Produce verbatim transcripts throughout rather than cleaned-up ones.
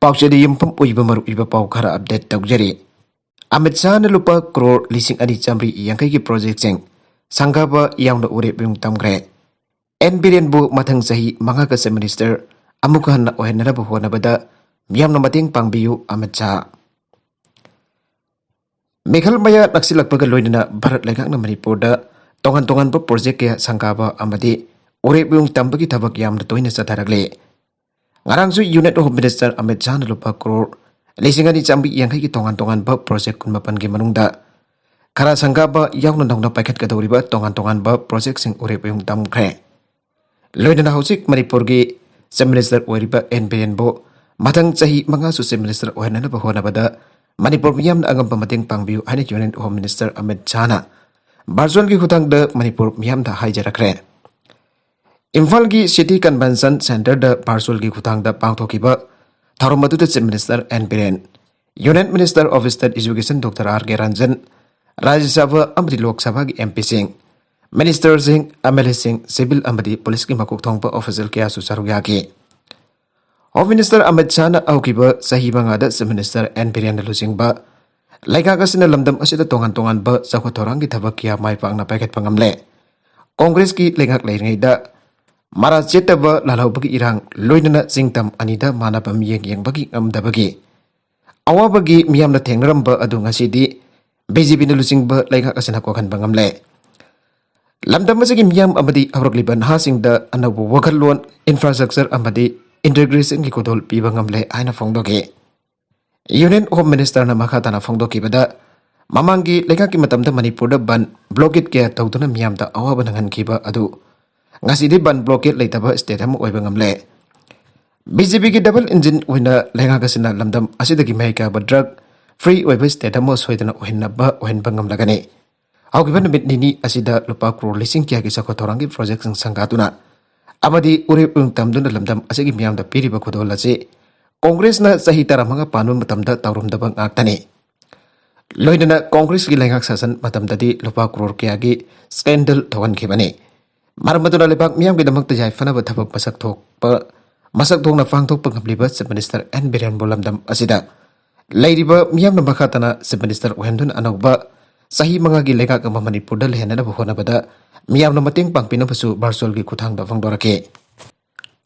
ꯑꯧꯁꯤꯗ ꯌꯨꯝꯐꯝ ꯑꯣꯏꯕ ꯃꯔꯨꯑꯣꯏꯕ ꯄꯥꯎ ꯈꯔ ꯑꯞꯗꯦꯠ ꯇꯧꯖꯔꯤ꯫ ꯑꯃꯤꯠ ꯁꯥꯍꯅ ꯂꯨꯄꯥ ꯀ꯭ꯔꯣꯔ ꯂꯤꯁꯤꯡ ꯑꯅꯤ ꯆꯥꯃꯔꯤ ꯌꯥꯡꯈꯩꯒꯤ ꯄ꯭ꯔꯣꯖꯦꯛꯁꯤꯡ ꯁꯪꯒꯥꯕ ꯌꯥꯎꯅ ꯎꯔꯦꯞ ꯌꯨꯡ ꯇꯝꯈ꯭ꯔꯦ꯫ ꯑꯦꯟ ꯕꯤꯔꯦꯟꯕꯨ ꯃꯊꯪ ꯆꯍꯤ ꯃꯉꯥꯒ ꯆꯤꯐ ꯃꯤꯅꯤꯁꯇꯔ ꯑꯃꯨꯛ ꯍꯟꯅ ꯑꯣꯏꯍꯟꯅꯕ ꯍꯣꯠꯅꯕꯗ ꯃꯤꯌꯥꯝꯅ ꯃꯇꯦꯡ ꯄꯥꯡꯕꯤꯌꯨ, ꯑꯃꯤꯠ ꯁꯥꯍ꯫ ꯃꯦꯘꯥꯂꯌꯥ ꯅꯛꯁꯤꯜꯂꯛꯄꯒ ꯂꯣꯏꯅꯅ ꯚꯥꯔꯠ ꯂꯩꯉꯥꯛꯅ ꯃꯅꯤꯄꯨꯔꯗ ꯇꯣꯉꯥꯟ ꯇꯣꯉꯥꯟꯕ ꯄ꯭ꯔꯣꯖꯦꯛ ꯀꯌꯥ ꯁꯪꯒꯥꯕ ꯑꯃꯗꯤ ꯎꯔꯦꯞ ꯌꯨꯡ ꯇꯝꯕꯒꯤ ꯊꯕꯛ ꯌꯥꯝꯅ ꯇꯣꯏꯅ ꯆꯠꯊꯔꯛꯂꯤ꯫ ꯉꯔꯥꯡꯁꯨ Union Home Minister ꯑꯃꯤꯠ ꯁꯥꯍꯅ ꯂꯨꯄꯥ ꯀ꯭ꯔꯣꯔ ꯂꯤꯁꯤꯡ ꯑꯅꯤ ꯆꯥꯃꯔꯤ ꯌꯥꯡꯈꯩꯒꯤ ꯇꯣꯉꯥꯟ ꯇꯣꯉꯥꯟꯕ ꯄ꯭ꯔꯣꯖꯦꯛ ꯀꯨꯟꯃꯥꯄꯟꯒꯤ ꯃꯅꯨꯡꯗ ꯈꯔ ꯁꯪꯒꯥꯕ ꯌꯥꯎꯅ ꯅꯧꯅ ꯄꯥꯏꯈꯠꯀꯗꯧꯔꯤꯕ ꯇꯣꯉꯥꯟ ꯇꯣꯉꯥꯟꯕ ꯄ꯭ꯔꯣꯖꯦꯛꯁꯤꯡ ꯎꯔꯦꯞ ꯌꯨꯡ ꯇꯝꯈ꯭ꯔꯦ꯫ ꯂꯣꯏꯅꯅ ꯍꯧꯖꯤꯛ ꯃꯅꯤꯄꯨꯔꯒꯤ ꯆꯤꯐ ꯃꯤꯅꯤꯁꯇꯔ ꯑꯣꯏꯔꯤꯕ ꯑꯦꯟ ꯕꯤꯔꯦꯟꯕꯨ ꯃꯊꯪ ꯆꯍꯤ ꯃꯉꯥꯁꯨ ꯆꯤꯐ ꯃꯤꯅꯤꯁꯇꯔ ꯑꯣꯏꯍꯟꯅꯕ ꯍꯣꯠꯅꯕꯗ ꯃꯅꯤꯄꯨꯔ ꯃꯤꯌꯥꯝꯅ ꯑꯉꯝꯕ ꯃꯇꯦꯡ ꯄꯥꯡꯕꯤꯌꯨ ꯍꯥꯏꯅ Union Home Minister ꯑꯃꯤꯠ ꯁꯥꯍꯅ ꯚꯔꯆꯨꯋꯦꯜꯒꯤ ꯈꯨꯠꯊꯥꯡꯗ ꯃꯅꯤꯄꯨꯔ ꯃꯤꯌꯥꯝꯗ ꯍꯥꯏꯖꯔꯛꯈ꯭ꯔꯦ꯫ ꯏꯝꯐꯥꯜꯒꯤ City Convention Centreꯗ ꯚꯔꯆꯨꯋꯦꯜꯒꯤ ꯈꯨꯠꯊꯥꯡꯗ ꯄꯥꯡꯊꯣꯛꯈꯤꯕ ꯊꯧꯔꯝ ꯑꯗꯨꯗ chief minister N Biren, Union Minister of State Education doctor R K Ranjan, Rajya Sabha ꯑꯃꯗꯤ ꯂꯣꯛ ꯁꯚꯥꯒꯤ ꯑꯦꯝ ꯄꯤꯁꯤꯡ, ꯃꯤꯅꯤꯁꯇꯔꯁꯤꯡ, ꯑꯦꯝ ꯑꯦꯜ ꯑꯦꯁꯤꯡ, ꯁꯤꯚꯤꯜ ꯑꯃꯗꯤ ꯄꯨꯂꯤꯁꯀꯤ ꯃꯀꯣꯛ ꯊꯣꯡꯕ ꯑꯣꯐꯤꯁꯤꯌꯦꯜ ꯀꯌꯥꯁꯨ ꯁꯔꯨꯛ ꯌꯥꯈꯤ꯫ ꯍꯣꯝ ꯃꯤꯅꯤꯁꯇꯔ ꯑꯃꯤꯠ ꯁꯥꯍꯅ ꯍꯧꯈꯤꯕ ꯆꯍꯤ ꯃꯉꯥꯗ ꯆꯤꯐ ꯃꯤꯅꯤꯁꯇꯔ ꯑꯦꯟ ꯕꯤꯔꯦꯟꯅ ꯂꯨꯆꯤꯡꯕ ꯂꯩꯉꯥꯛ ꯑꯁꯤꯅ ꯂꯝꯗꯝ ꯑꯁꯤꯗ ꯇꯣꯉꯥꯟ ꯇꯣꯉꯥꯟꯕ ꯆꯥꯎꯈꯠ ꯊꯧꯔꯥꯡꯒꯤ ꯊꯕꯛ ꯀꯌꯥ ꯃꯥꯏ ꯄꯥꯛꯅ ꯄꯥꯏꯈꯠꯄ ꯉꯝꯂꯦ꯫ ꯀꯣꯡꯒ꯭ꯔꯦꯁꯀꯤ ꯂꯩꯉꯥꯛ ꯂꯩꯔꯤꯉꯩꯗ ꯃꯔꯥ ꯆꯦꯠꯇꯕ ꯂꯥꯜꯍꯧꯕꯒꯤ ꯏꯔꯥꯡ, ꯂꯣꯏꯅꯅ ꯆꯤꯡ ꯇꯝ ꯑꯅꯤꯗ ꯃꯥꯟꯅꯕ ꯃꯤꯠꯌꯦꯡ ꯌꯦꯡꯕꯒꯤ ꯉꯝꯗꯕꯒꯤ ꯑꯋꯥꯕꯒꯤ ꯃꯤꯌꯥꯝꯅ ꯊꯦꯡꯅꯔꯝꯕ ꯑꯗꯨ ꯉꯁꯤꯗꯤ ꯕꯤ ꯖꯦ ꯄꯤꯅ ꯂꯨꯆꯤꯡꯕ ꯂꯩꯉꯥꯛ ꯑꯁꯤꯅ ꯀꯣꯛꯍꯟꯕ ꯉꯝꯂꯦ꯫ ꯂꯝꯗꯝ ꯑꯁꯤꯒꯤ ꯃꯤꯌꯥꯝ ꯑꯃꯗꯤ ꯍꯧꯔꯛꯂꯤꯕ ꯅꯍꯥꯁꯤꯡꯗ ꯑꯅꯧꯕ ꯋꯥꯈꯜꯂꯣꯟ, ꯏꯟꯐ꯭ꯔꯥꯁ꯭ꯇ꯭ꯔꯛꯆꯔ ꯑꯃꯗꯤ ꯏꯟꯇꯤꯒ꯭ꯔꯦꯁꯟꯒꯤ ꯈꯨꯗꯣꯜ ꯄꯤꯕ ꯉꯝꯂꯦ ꯍꯥꯏꯅ ꯐꯣꯡꯗꯣꯛꯈꯤ꯫ Union Home Ministerꯅ ꯃꯈꯥ ꯇꯥꯅ ꯐꯣꯡꯗꯣꯛꯈꯤꯕꯗ, ꯃꯃꯥꯡꯒꯤ ꯂꯩꯉꯥꯛꯀꯤ ꯃꯇꯝꯗ ꯃꯅꯤꯄꯨꯔꯗ ꯕꯟ ꯕ꯭ꯂꯣꯀꯦꯠ ꯀꯌꯥ ꯇꯧꯗꯨꯅ ꯃꯤꯌꯥꯝꯗ ꯑꯋꯥꯕ ꯅꯪꯍꯟꯈꯤꯕ ꯑꯗꯨ ꯉꯁꯤꯗꯤ ꯕꯟ ꯕ꯭ꯂꯣꯀꯦꯠ ꯂꯩꯇꯕ state ꯑꯃ ꯑꯣꯏꯕ ꯉꯝꯂꯦ꯫ ꯕꯤ ꯖꯦ ꯄꯤꯒꯤ double engine ꯑꯣꯏꯅ ꯂꯩꯉꯥꯛ ꯑꯁꯤꯅ ꯂꯝꯗꯝ ꯑꯁꯤꯗꯒꯤ ꯃꯍꯩ ꯀꯥꯕ drug free ꯑꯣꯏꯕ state ꯑꯃ ꯁꯣꯏꯗꯅ ꯑꯣꯏꯍꯟꯅꯕ ꯑꯣꯏꯍꯟꯕ ꯉꯝꯂꯒꯅꯤ꯫ ꯍꯧꯈꯤꯕ ꯅꯨꯃꯤꯠ ꯅꯤꯅꯤ ꯑꯁꯤꯗ ꯂꯨꯄꯥ ꯀ꯭ꯔꯣꯔ ꯂꯤꯁꯤꯡ ꯀꯌꯥꯒꯤ ꯆꯥꯎꯈꯠ ꯊꯧꯔꯥꯡꯒꯤ ꯄ꯭ꯔꯣꯖꯦꯛꯁꯤꯡ ꯁꯪꯒꯥꯗꯨꯅ ꯑꯃꯗꯤ ꯎꯔꯦꯞ ꯎꯔꯨꯝ ꯇꯝꯗꯨꯅ ꯂꯝꯗꯝ ꯑꯁꯤꯒꯤ ꯃꯤꯌꯥꯝꯗ ꯄꯤꯔꯤꯕ ꯈꯨꯗꯣꯜ ꯑꯁꯤ ꯀꯣꯡꯒ꯭ꯔꯦꯁꯅ ꯆꯍꯤ ꯇꯔꯥꯃꯉꯥ ꯄꯥꯟꯕ ꯃꯇꯝꯗ ꯇꯧꯔꯝꯗꯕ ꯉꯥꯛꯇꯅꯤ꯫ ꯂꯣꯏꯅꯅ ꯀꯣꯡꯒ꯭ꯔꯦꯁꯀꯤ ꯂꯩꯉꯥꯛ ꯁꯥꯁꯟ ꯃꯇꯝꯗꯗꯤ ꯂꯨꯄꯥ ꯀ꯭ꯔꯣꯔ ꯀꯌꯥꯒꯤ scandal ꯊꯣꯛꯍꯟꯈꯤꯕꯅꯤ꯫ ꯃꯔꯝ ꯑꯗꯨꯅ ꯂꯩꯕꯥꯛ ꯃꯤꯌꯥꯝꯒꯤꯗꯃꯛꯇ ꯌꯥꯏꯐꯅꯕ ꯊꯕꯛ ꯃꯁꯛ ꯊꯣꯛꯄ ꯃꯁꯛ ꯊꯣꯛꯅ ꯄꯥꯡꯊꯣꯛꯄ ꯉꯝꯂꯤꯕ Chief Minister N ꯕꯤꯔꯦꯟꯕꯨ ꯂꯝꯗꯝ ꯑꯁꯤꯗ ꯂꯩꯔꯤꯕ ꯃꯤꯌꯥꯝꯅ ꯃꯈꯥ ꯇꯥꯅ Chief Minister ꯑꯣꯏꯍꯟꯗꯨꯅ ꯑꯅꯧꯕ ꯆꯍꯤ ꯃꯉꯥꯒꯤ ꯂꯩꯉꯥꯛ ꯑꯃ ꯃꯅꯤꯄꯨꯔꯗ ꯂꯩꯍꯟꯅꯅꯕ ꯍꯣꯠꯅꯕꯗ ꯃꯤꯌꯥꯝꯅ ꯃꯇꯦꯡ ꯄꯥꯡꯕꯤꯅꯕꯁꯨ virtualꯒꯤ ꯈꯨꯠꯊꯥꯡꯗ ꯐꯣꯡꯗꯣꯔꯛꯈꯤ꯫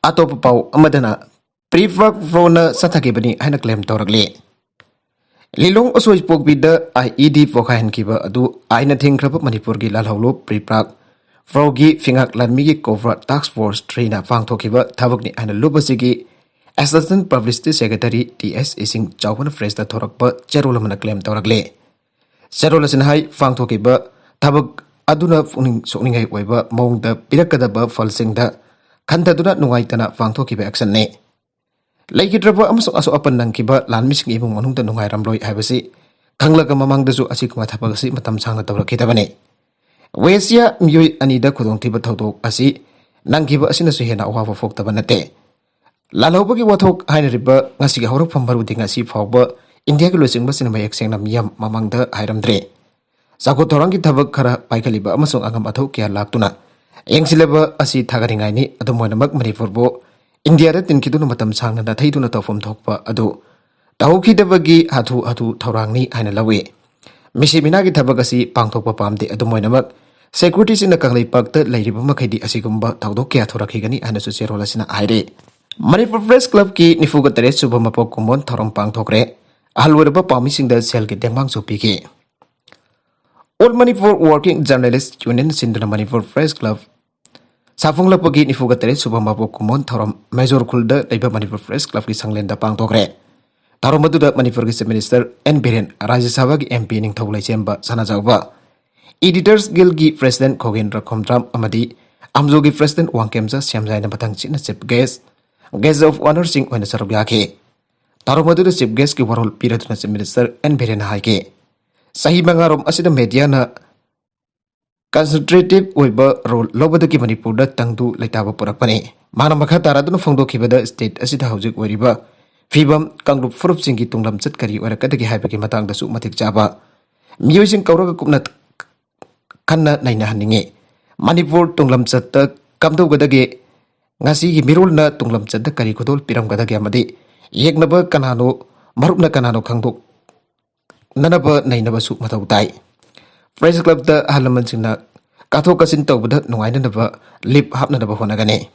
ꯑꯇꯣꯞꯄ ꯄꯥꯎ ꯑꯃꯗꯅ ꯄ꯭ꯔꯤꯄ꯭ꯔꯥꯛ ꯐ꯭ꯔꯣꯅ ꯆꯠꯊꯈꯤꯕꯅꯤ ꯍꯥꯏꯅ claim ꯇꯧꯔꯛꯂꯤ꯫ ꯂꯤꯂꯣꯡ ꯑꯁꯣꯏꯄꯣꯛꯄꯤꯗ IED ꯄꯣꯈꯥꯏꯍꯟꯈꯤꯕ ꯑꯗꯨ ꯑꯥꯏꯟꯅ ꯊꯤꯡꯈ꯭ꯔꯕ ꯃꯅꯤꯄꯨꯔꯒꯤ ꯂꯥꯜꯍꯧꯂꯨꯞ ꯄ꯭ꯔꯤꯄ꯭ꯔꯥꯛ ꯐ꯭ꯔꯣꯒꯤ ꯐꯤꯉꯥꯛ ꯂꯥꯟꯃꯤꯒꯤ COBRA Task Force Threeꯅ ꯄꯥꯡꯊꯣꯛꯈꯤꯕ ꯊꯕꯛꯅꯤ ꯍꯥꯏꯅ ꯂꯨꯞ ꯑꯁꯤꯒꯤ Assistant Publicity Secretary T S ꯏꯁꯤꯡ ꯆꯥꯎꯕꯅ pressꯇ ꯊꯣꯔꯛꯄ ꯆꯦꯔꯣꯜ ꯑꯃꯅ claim ꯇꯧꯔꯛꯂꯤ꯫ ꯆꯦꯔꯣꯜ ꯑꯁꯤꯅ ꯍꯥꯏ, ꯄꯥꯡꯊꯣꯛꯈꯤꯕ ꯊꯕꯛ ꯑꯗꯨꯅ ꯄꯨꯛꯅꯤꯡ ꯁꯣꯛꯅꯤꯡꯉꯥꯏ ꯑꯣꯏꯕ ꯃꯑꯣꯡꯗ ꯄꯤꯔꯛꯀꯗꯕ ꯐꯜꯁꯤꯡꯗ ꯈꯟꯊꯗꯨꯅ ꯅꯨꯡꯉꯥꯏꯇꯅ ꯄꯥꯡꯊꯣꯛꯈꯤꯕ actionꯅꯤ꯫ ꯂꯩꯈꯤꯗ꯭ꯔꯕ ꯑꯃꯁꯨꯡ ꯑꯁꯣꯛ ꯑꯄꯟ ꯅꯪꯈꯤꯕ ꯂꯥꯟꯃꯤꯁꯤꯡꯒꯤ ꯏꯃꯨꯡ ꯃꯅꯨꯡꯗ ꯅꯨꯡꯉꯥꯏꯔꯝꯂꯣꯏ ꯍꯥꯏꯕꯁꯤ ꯈꯪꯂꯒ ꯃꯃꯥꯡꯗꯁꯨ ꯑꯁꯤꯒꯨꯝꯕ ꯊꯕꯛ ꯑꯁꯤ ꯃꯇꯝ ꯁꯥꯡꯅ ꯇꯧꯔꯛꯈꯤꯗꯕꯅꯤ꯫ ꯋꯦꯁꯤꯌꯥ ꯃꯤꯑꯣꯏ ꯑꯅꯤꯗ ꯈꯨꯗꯣꯡꯊꯤꯕ ꯊꯧꯗꯣꯛ ꯑꯁꯤ ꯅꯪꯈꯤꯕ ꯑꯁꯤꯅꯁꯨ ꯍꯦꯟꯅ ꯑꯋꯥꯕ ꯄꯣꯛꯇꯕ ꯅꯠꯇꯦ꯫ ꯂꯥꯜꯍꯧꯕꯒꯤ ꯋꯥꯊꯣꯛ ꯍꯥꯏꯅꯔꯤꯕ ꯉꯁꯤꯒꯤ ꯍꯧꯔꯛꯐꯝ ꯃꯔꯨꯗꯤ ꯉꯁꯤ ꯐꯥꯎꯕ ꯏꯟꯗꯤꯌꯥꯒꯤ ꯂꯨꯆꯤꯡꯕꯁꯤꯡꯅ ꯃꯌꯦꯛ ꯁꯦꯡꯅ ꯃꯤꯌꯥꯝ ꯃꯃꯥꯡꯗ ꯍꯥꯏꯔꯝꯗ꯭ꯔꯦ꯫ ꯆꯥꯎꯈꯠ ꯊꯧꯔꯥꯡꯒꯤ ꯊꯕꯛ ꯈꯔ ꯄꯥꯏꯈꯠꯂꯤꯕ ꯑꯃꯁꯨꯡ ꯑꯉꯝ ꯑꯊꯧ ꯀꯌꯥ ꯂꯥꯛꯇꯨꯅ ꯌꯦꯡꯁꯤꯜꯂꯕ ꯑꯁꯤ ꯊꯥꯒꯠꯅꯤꯡꯉꯥꯏꯅꯤ꯫ ꯑꯗꯨꯝ ꯑꯣꯏꯅꯃꯛ ꯃꯅꯤꯄꯨꯔꯕꯨ ꯏꯟꯗꯤꯌꯥꯗ ꯇꯤꯟꯈꯤꯗꯨꯅ ꯃꯇꯝ ꯁꯥꯡꯅ ꯅꯥꯊꯩꯗꯨꯅ ꯇꯧꯐꯝ ꯊꯣꯛꯄ ꯑꯗꯨ ꯇꯧꯈꯤꯗꯕꯒꯤ ꯍꯥꯊꯨ ꯍꯥꯊꯨ ꯊꯧꯔꯥꯡꯅꯤ ꯍꯥꯏꯅ ꯂꯧꯏ꯫ ꯃꯤꯁꯤ ꯃꯤꯅꯥꯒꯤ ꯊꯕꯛ ꯑꯁꯤ ꯄꯥꯡꯊꯣꯛꯄ ꯄꯥꯝꯗꯦ꯫ ꯑꯗꯨꯝ ꯑꯣꯏꯅꯃꯛ securityꯁꯤꯡꯅ ꯀꯪꯂꯩꯄꯥꯛꯇ ꯂꯩꯔꯤꯕ ꯃꯈꯩꯗꯤ ꯑꯁꯤꯒꯨꯝꯕ ꯊꯧꯗꯣꯛ ꯀꯌꯥ ꯊꯣꯔꯛꯈꯤꯒꯅꯤ ꯍꯥꯏꯅꯁꯨ ꯆꯦꯔꯣꯜ ꯑꯁꯤꯅ ꯍꯥꯏꯔꯤ꯫ ꯃꯅꯤꯄꯨꯔ Press Clubꯀꯤ ꯅꯤꯐꯨꯒ ꯇꯔꯦꯠ ꯁꯨꯕ ꯃꯄꯣꯛ ꯀꯨꯝꯑꯣꯟ ꯊꯧꯔꯝ ꯄꯥꯡꯊꯣꯛꯈ꯭ꯔꯦ꯫ ꯑꯍꯜ ꯑꯣꯏꯔꯕ ꯄꯥꯎꯃꯤꯁꯤꯡꯗ ꯁꯦꯜꯒꯤ ꯇꯦꯡꯕꯥꯡꯁꯨ ꯄꯤꯈꯤ꯫ All Manipur Working Journalist Union ꯁꯤꯟꯗꯨꯅ ꯃꯅꯤꯄꯨꯔ Press Club ꯁꯥꯐꯣꯡꯂꯛꯄꯒꯤ ꯅꯤꯐꯨꯒ ꯇꯔꯦꯠ ꯁꯨꯕ ꯃꯄꯣꯛ ꯀꯨꯝꯑꯣꯟ ꯊꯧꯔꯝ ꯃꯦꯖꯣꯔ ꯈꯨꯜꯗ ꯂꯩꯕ ꯃꯅꯤꯄꯨꯔ Press Clubꯀꯤ ꯁꯪꯂꯦꯟꯗ ꯄꯥꯡꯊꯣꯛꯈ꯭ꯔꯦ꯫ ꯊꯧꯔꯝ ꯑꯗꯨꯗ ꯃꯅꯤꯄꯨꯔꯒꯤ Chief Minister N ꯕꯤꯔꯦꯟ, ꯔꯥꯖ꯭ꯌ ꯁꯚꯥꯒꯤ MP ꯅꯤꯡꯊꯧ ꯂꯩꯁꯦꯝꯕ ꯁꯅꯥꯖꯥꯎꯕ, Editors Guildꯒꯤ President ꯈꯣꯒꯦꯟꯗ꯭ꯔ ꯈꯣꯝꯗ꯭ꯔꯥꯝ ꯑꯃꯗꯤ ꯑꯝꯖꯣꯒꯤ President ꯋꯥꯡꯈꯦꯝꯆꯥ ꯁꯦꯝꯖꯥꯏꯅ ꯃꯊꯪ ꯁꯤꯠꯅ Chief Guest, Guest of Honourꯁꯤꯡ ꯑꯣꯏꯅ ꯁꯔꯨꯛ ꯌꯥꯈꯤ꯫ ꯊꯧꯔꯝ ꯑꯗꯨꯗ Chief Guestꯀꯤ ꯋꯥꯔꯣꯜ ꯄꯤꯔꯗꯨꯅ Chief Minister N ꯕꯤꯔꯦꯟꯅ ꯍꯥꯏꯈꯤ, ꯆꯍꯤ ꯃꯉꯥꯔꯣꯝ ꯑꯁꯤꯗ mediaꯅ consultative ꯑꯣꯏꯕ role ꯂꯧꯕꯗꯒꯤ ꯃꯅꯤꯄꯨꯔꯗ ꯇꯪꯗꯨ ꯂꯩꯇꯥꯕ ꯄꯨꯔꯛꯄꯅꯤ꯫ ꯃꯥꯅ ꯃꯈꯥ ꯇꯥꯔꯗꯨꯅ ꯐꯣꯡꯗꯣꯛꯈꯤꯕꯗ state ꯑꯁꯤꯗ ꯍꯧꯖꯤꯛ ꯑꯣꯏꯔꯤꯕ ꯐꯤꯕꯝ, ꯀꯥꯡꯂꯨꯞ ꯐꯨꯔꯨꯞꯁꯤꯡꯒꯤ ꯇꯨꯡꯂꯝꯆꯠ ꯀꯔꯤ ꯑꯣꯏꯔꯛꯀꯗꯒꯦ ꯍꯥꯏꯕꯒꯤ ꯃꯇꯥꯡꯗꯁꯨ ꯃꯇꯤꯛ ꯆꯥꯕ ꯃꯤꯑꯣꯏꯁꯤꯡ ꯀꯧꯔꯒ ꯀꯨꯞꯅ ꯈꯟꯅ ꯅꯩꯅꯍꯟꯅꯤꯡꯏ꯫ ꯃꯅꯤꯄꯨꯔ ꯇꯨꯡꯂꯝꯆꯠꯇ ꯀꯝꯗꯧꯒꯗꯒꯦ, ꯉꯁꯤꯒꯤ ꯃꯤꯔꯣꯜꯅ ꯇꯨꯡꯂꯝꯆꯠꯇ ꯀꯔꯤ ꯈꯨꯗꯣꯜ ꯄꯤꯔꯝꯒꯗꯒꯦ ꯑꯃꯗꯤ ꯌꯦꯛꯅꯕ ꯀꯅꯥꯅꯣ, ꯃꯔꯨꯞꯅ ꯀꯅꯥꯅꯣ ꯈꯪꯗꯣꯛꯅꯅꯕ ꯅꯩꯅꯕꯁꯨ ꯃꯊꯧ ꯇꯥꯏ꯫ ꯄ꯭ꯔꯦꯁ ꯀ꯭ꯂꯕꯇ ꯑꯍꯜ ꯂꯃꯟꯁꯤꯡꯅ ꯀꯥꯊꯣꯛ ꯀꯥꯁꯤꯟ ꯇꯧꯕꯗ ꯅꯨꯡꯉꯥꯏꯅꯅꯕ ꯂꯤꯞ ꯍꯥꯞꯅꯅꯕ ꯍꯣꯠꯅꯒꯅꯤ꯫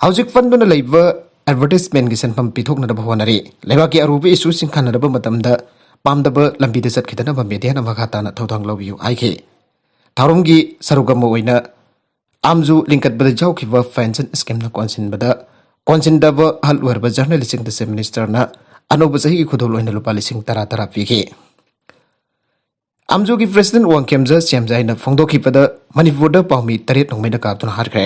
ꯍꯧꯖꯤꯛ ꯐꯟꯗꯨꯅ ꯂꯩꯕ ꯑꯦꯗꯚꯔꯇꯤꯁꯃꯦꯟꯒꯤ ꯁꯦꯟꯐꯝ ꯄꯤꯊꯣꯛꯅꯅꯕ ꯍꯣꯠꯅꯔꯤ꯫ ꯂꯩꯕꯥꯛꯀꯤ ꯑꯔꯨꯕ ꯏꯁꯨꯁꯤꯡ ꯈꯟꯅꯔꯕ ꯃꯇꯝꯗ ꯄꯥꯝꯗꯕ ꯂꯝꯕꯤꯗ ꯆꯠꯈꯤꯗꯅꯕ ꯃꯦꯗꯤꯌꯥꯅ ꯃꯈꯥ ꯇꯥꯅ ꯊꯧꯗꯥꯡ ꯂꯧꯕꯤꯌꯨ ꯍꯥꯏꯈꯤ꯫ ꯊꯧꯔꯝꯒꯤ ꯁꯔꯨꯛ ꯑꯃ ꯑꯣꯏꯅ ꯑꯥꯝꯖꯨ ꯂꯤꯡꯈꯠꯄꯗ ꯌꯥꯎꯈꯤꯕ ꯄꯦꯟꯁꯟ ꯁ꯭ꯀꯤꯝꯅ ꯀꯣꯟꯁꯤꯟꯕꯗ, ꯀꯣꯟꯁꯤꯟꯗꯕ ꯑꯍꯜ ꯑꯣꯏꯔꯕ ꯖꯔꯅꯦꯂꯤꯁꯁꯤꯡꯗ ꯆꯤꯐ ꯃꯤꯅꯤꯁꯇꯔꯅ ꯑꯅꯧꯕ ꯆꯍꯤꯒꯤ ꯈꯨꯗꯣꯜ ꯑꯣꯏꯅ ꯂꯨꯄꯥ ꯂꯤꯁꯤꯡ ꯇꯔꯥ ꯇꯔꯥ ꯄꯤꯈꯤ꯫ ꯑꯥꯝꯖꯨꯒꯤ ꯄ꯭ꯔꯦꯁꯤꯗꯦꯟꯠ ꯋꯥꯡꯈꯦꯝꯖ ꯁꯦꯝꯖꯥꯏꯅ ꯐꯣꯡꯗꯣꯛꯈꯤꯕꯗ ꯃꯅꯤꯄꯨꯔꯗ ꯄꯥꯎꯃꯤ ꯇꯔꯦꯠ ꯅꯣꯡꯃꯩꯅ ꯀꯥꯞꯇꯨꯅ ꯍꯥꯠꯈ꯭ꯔꯦ꯫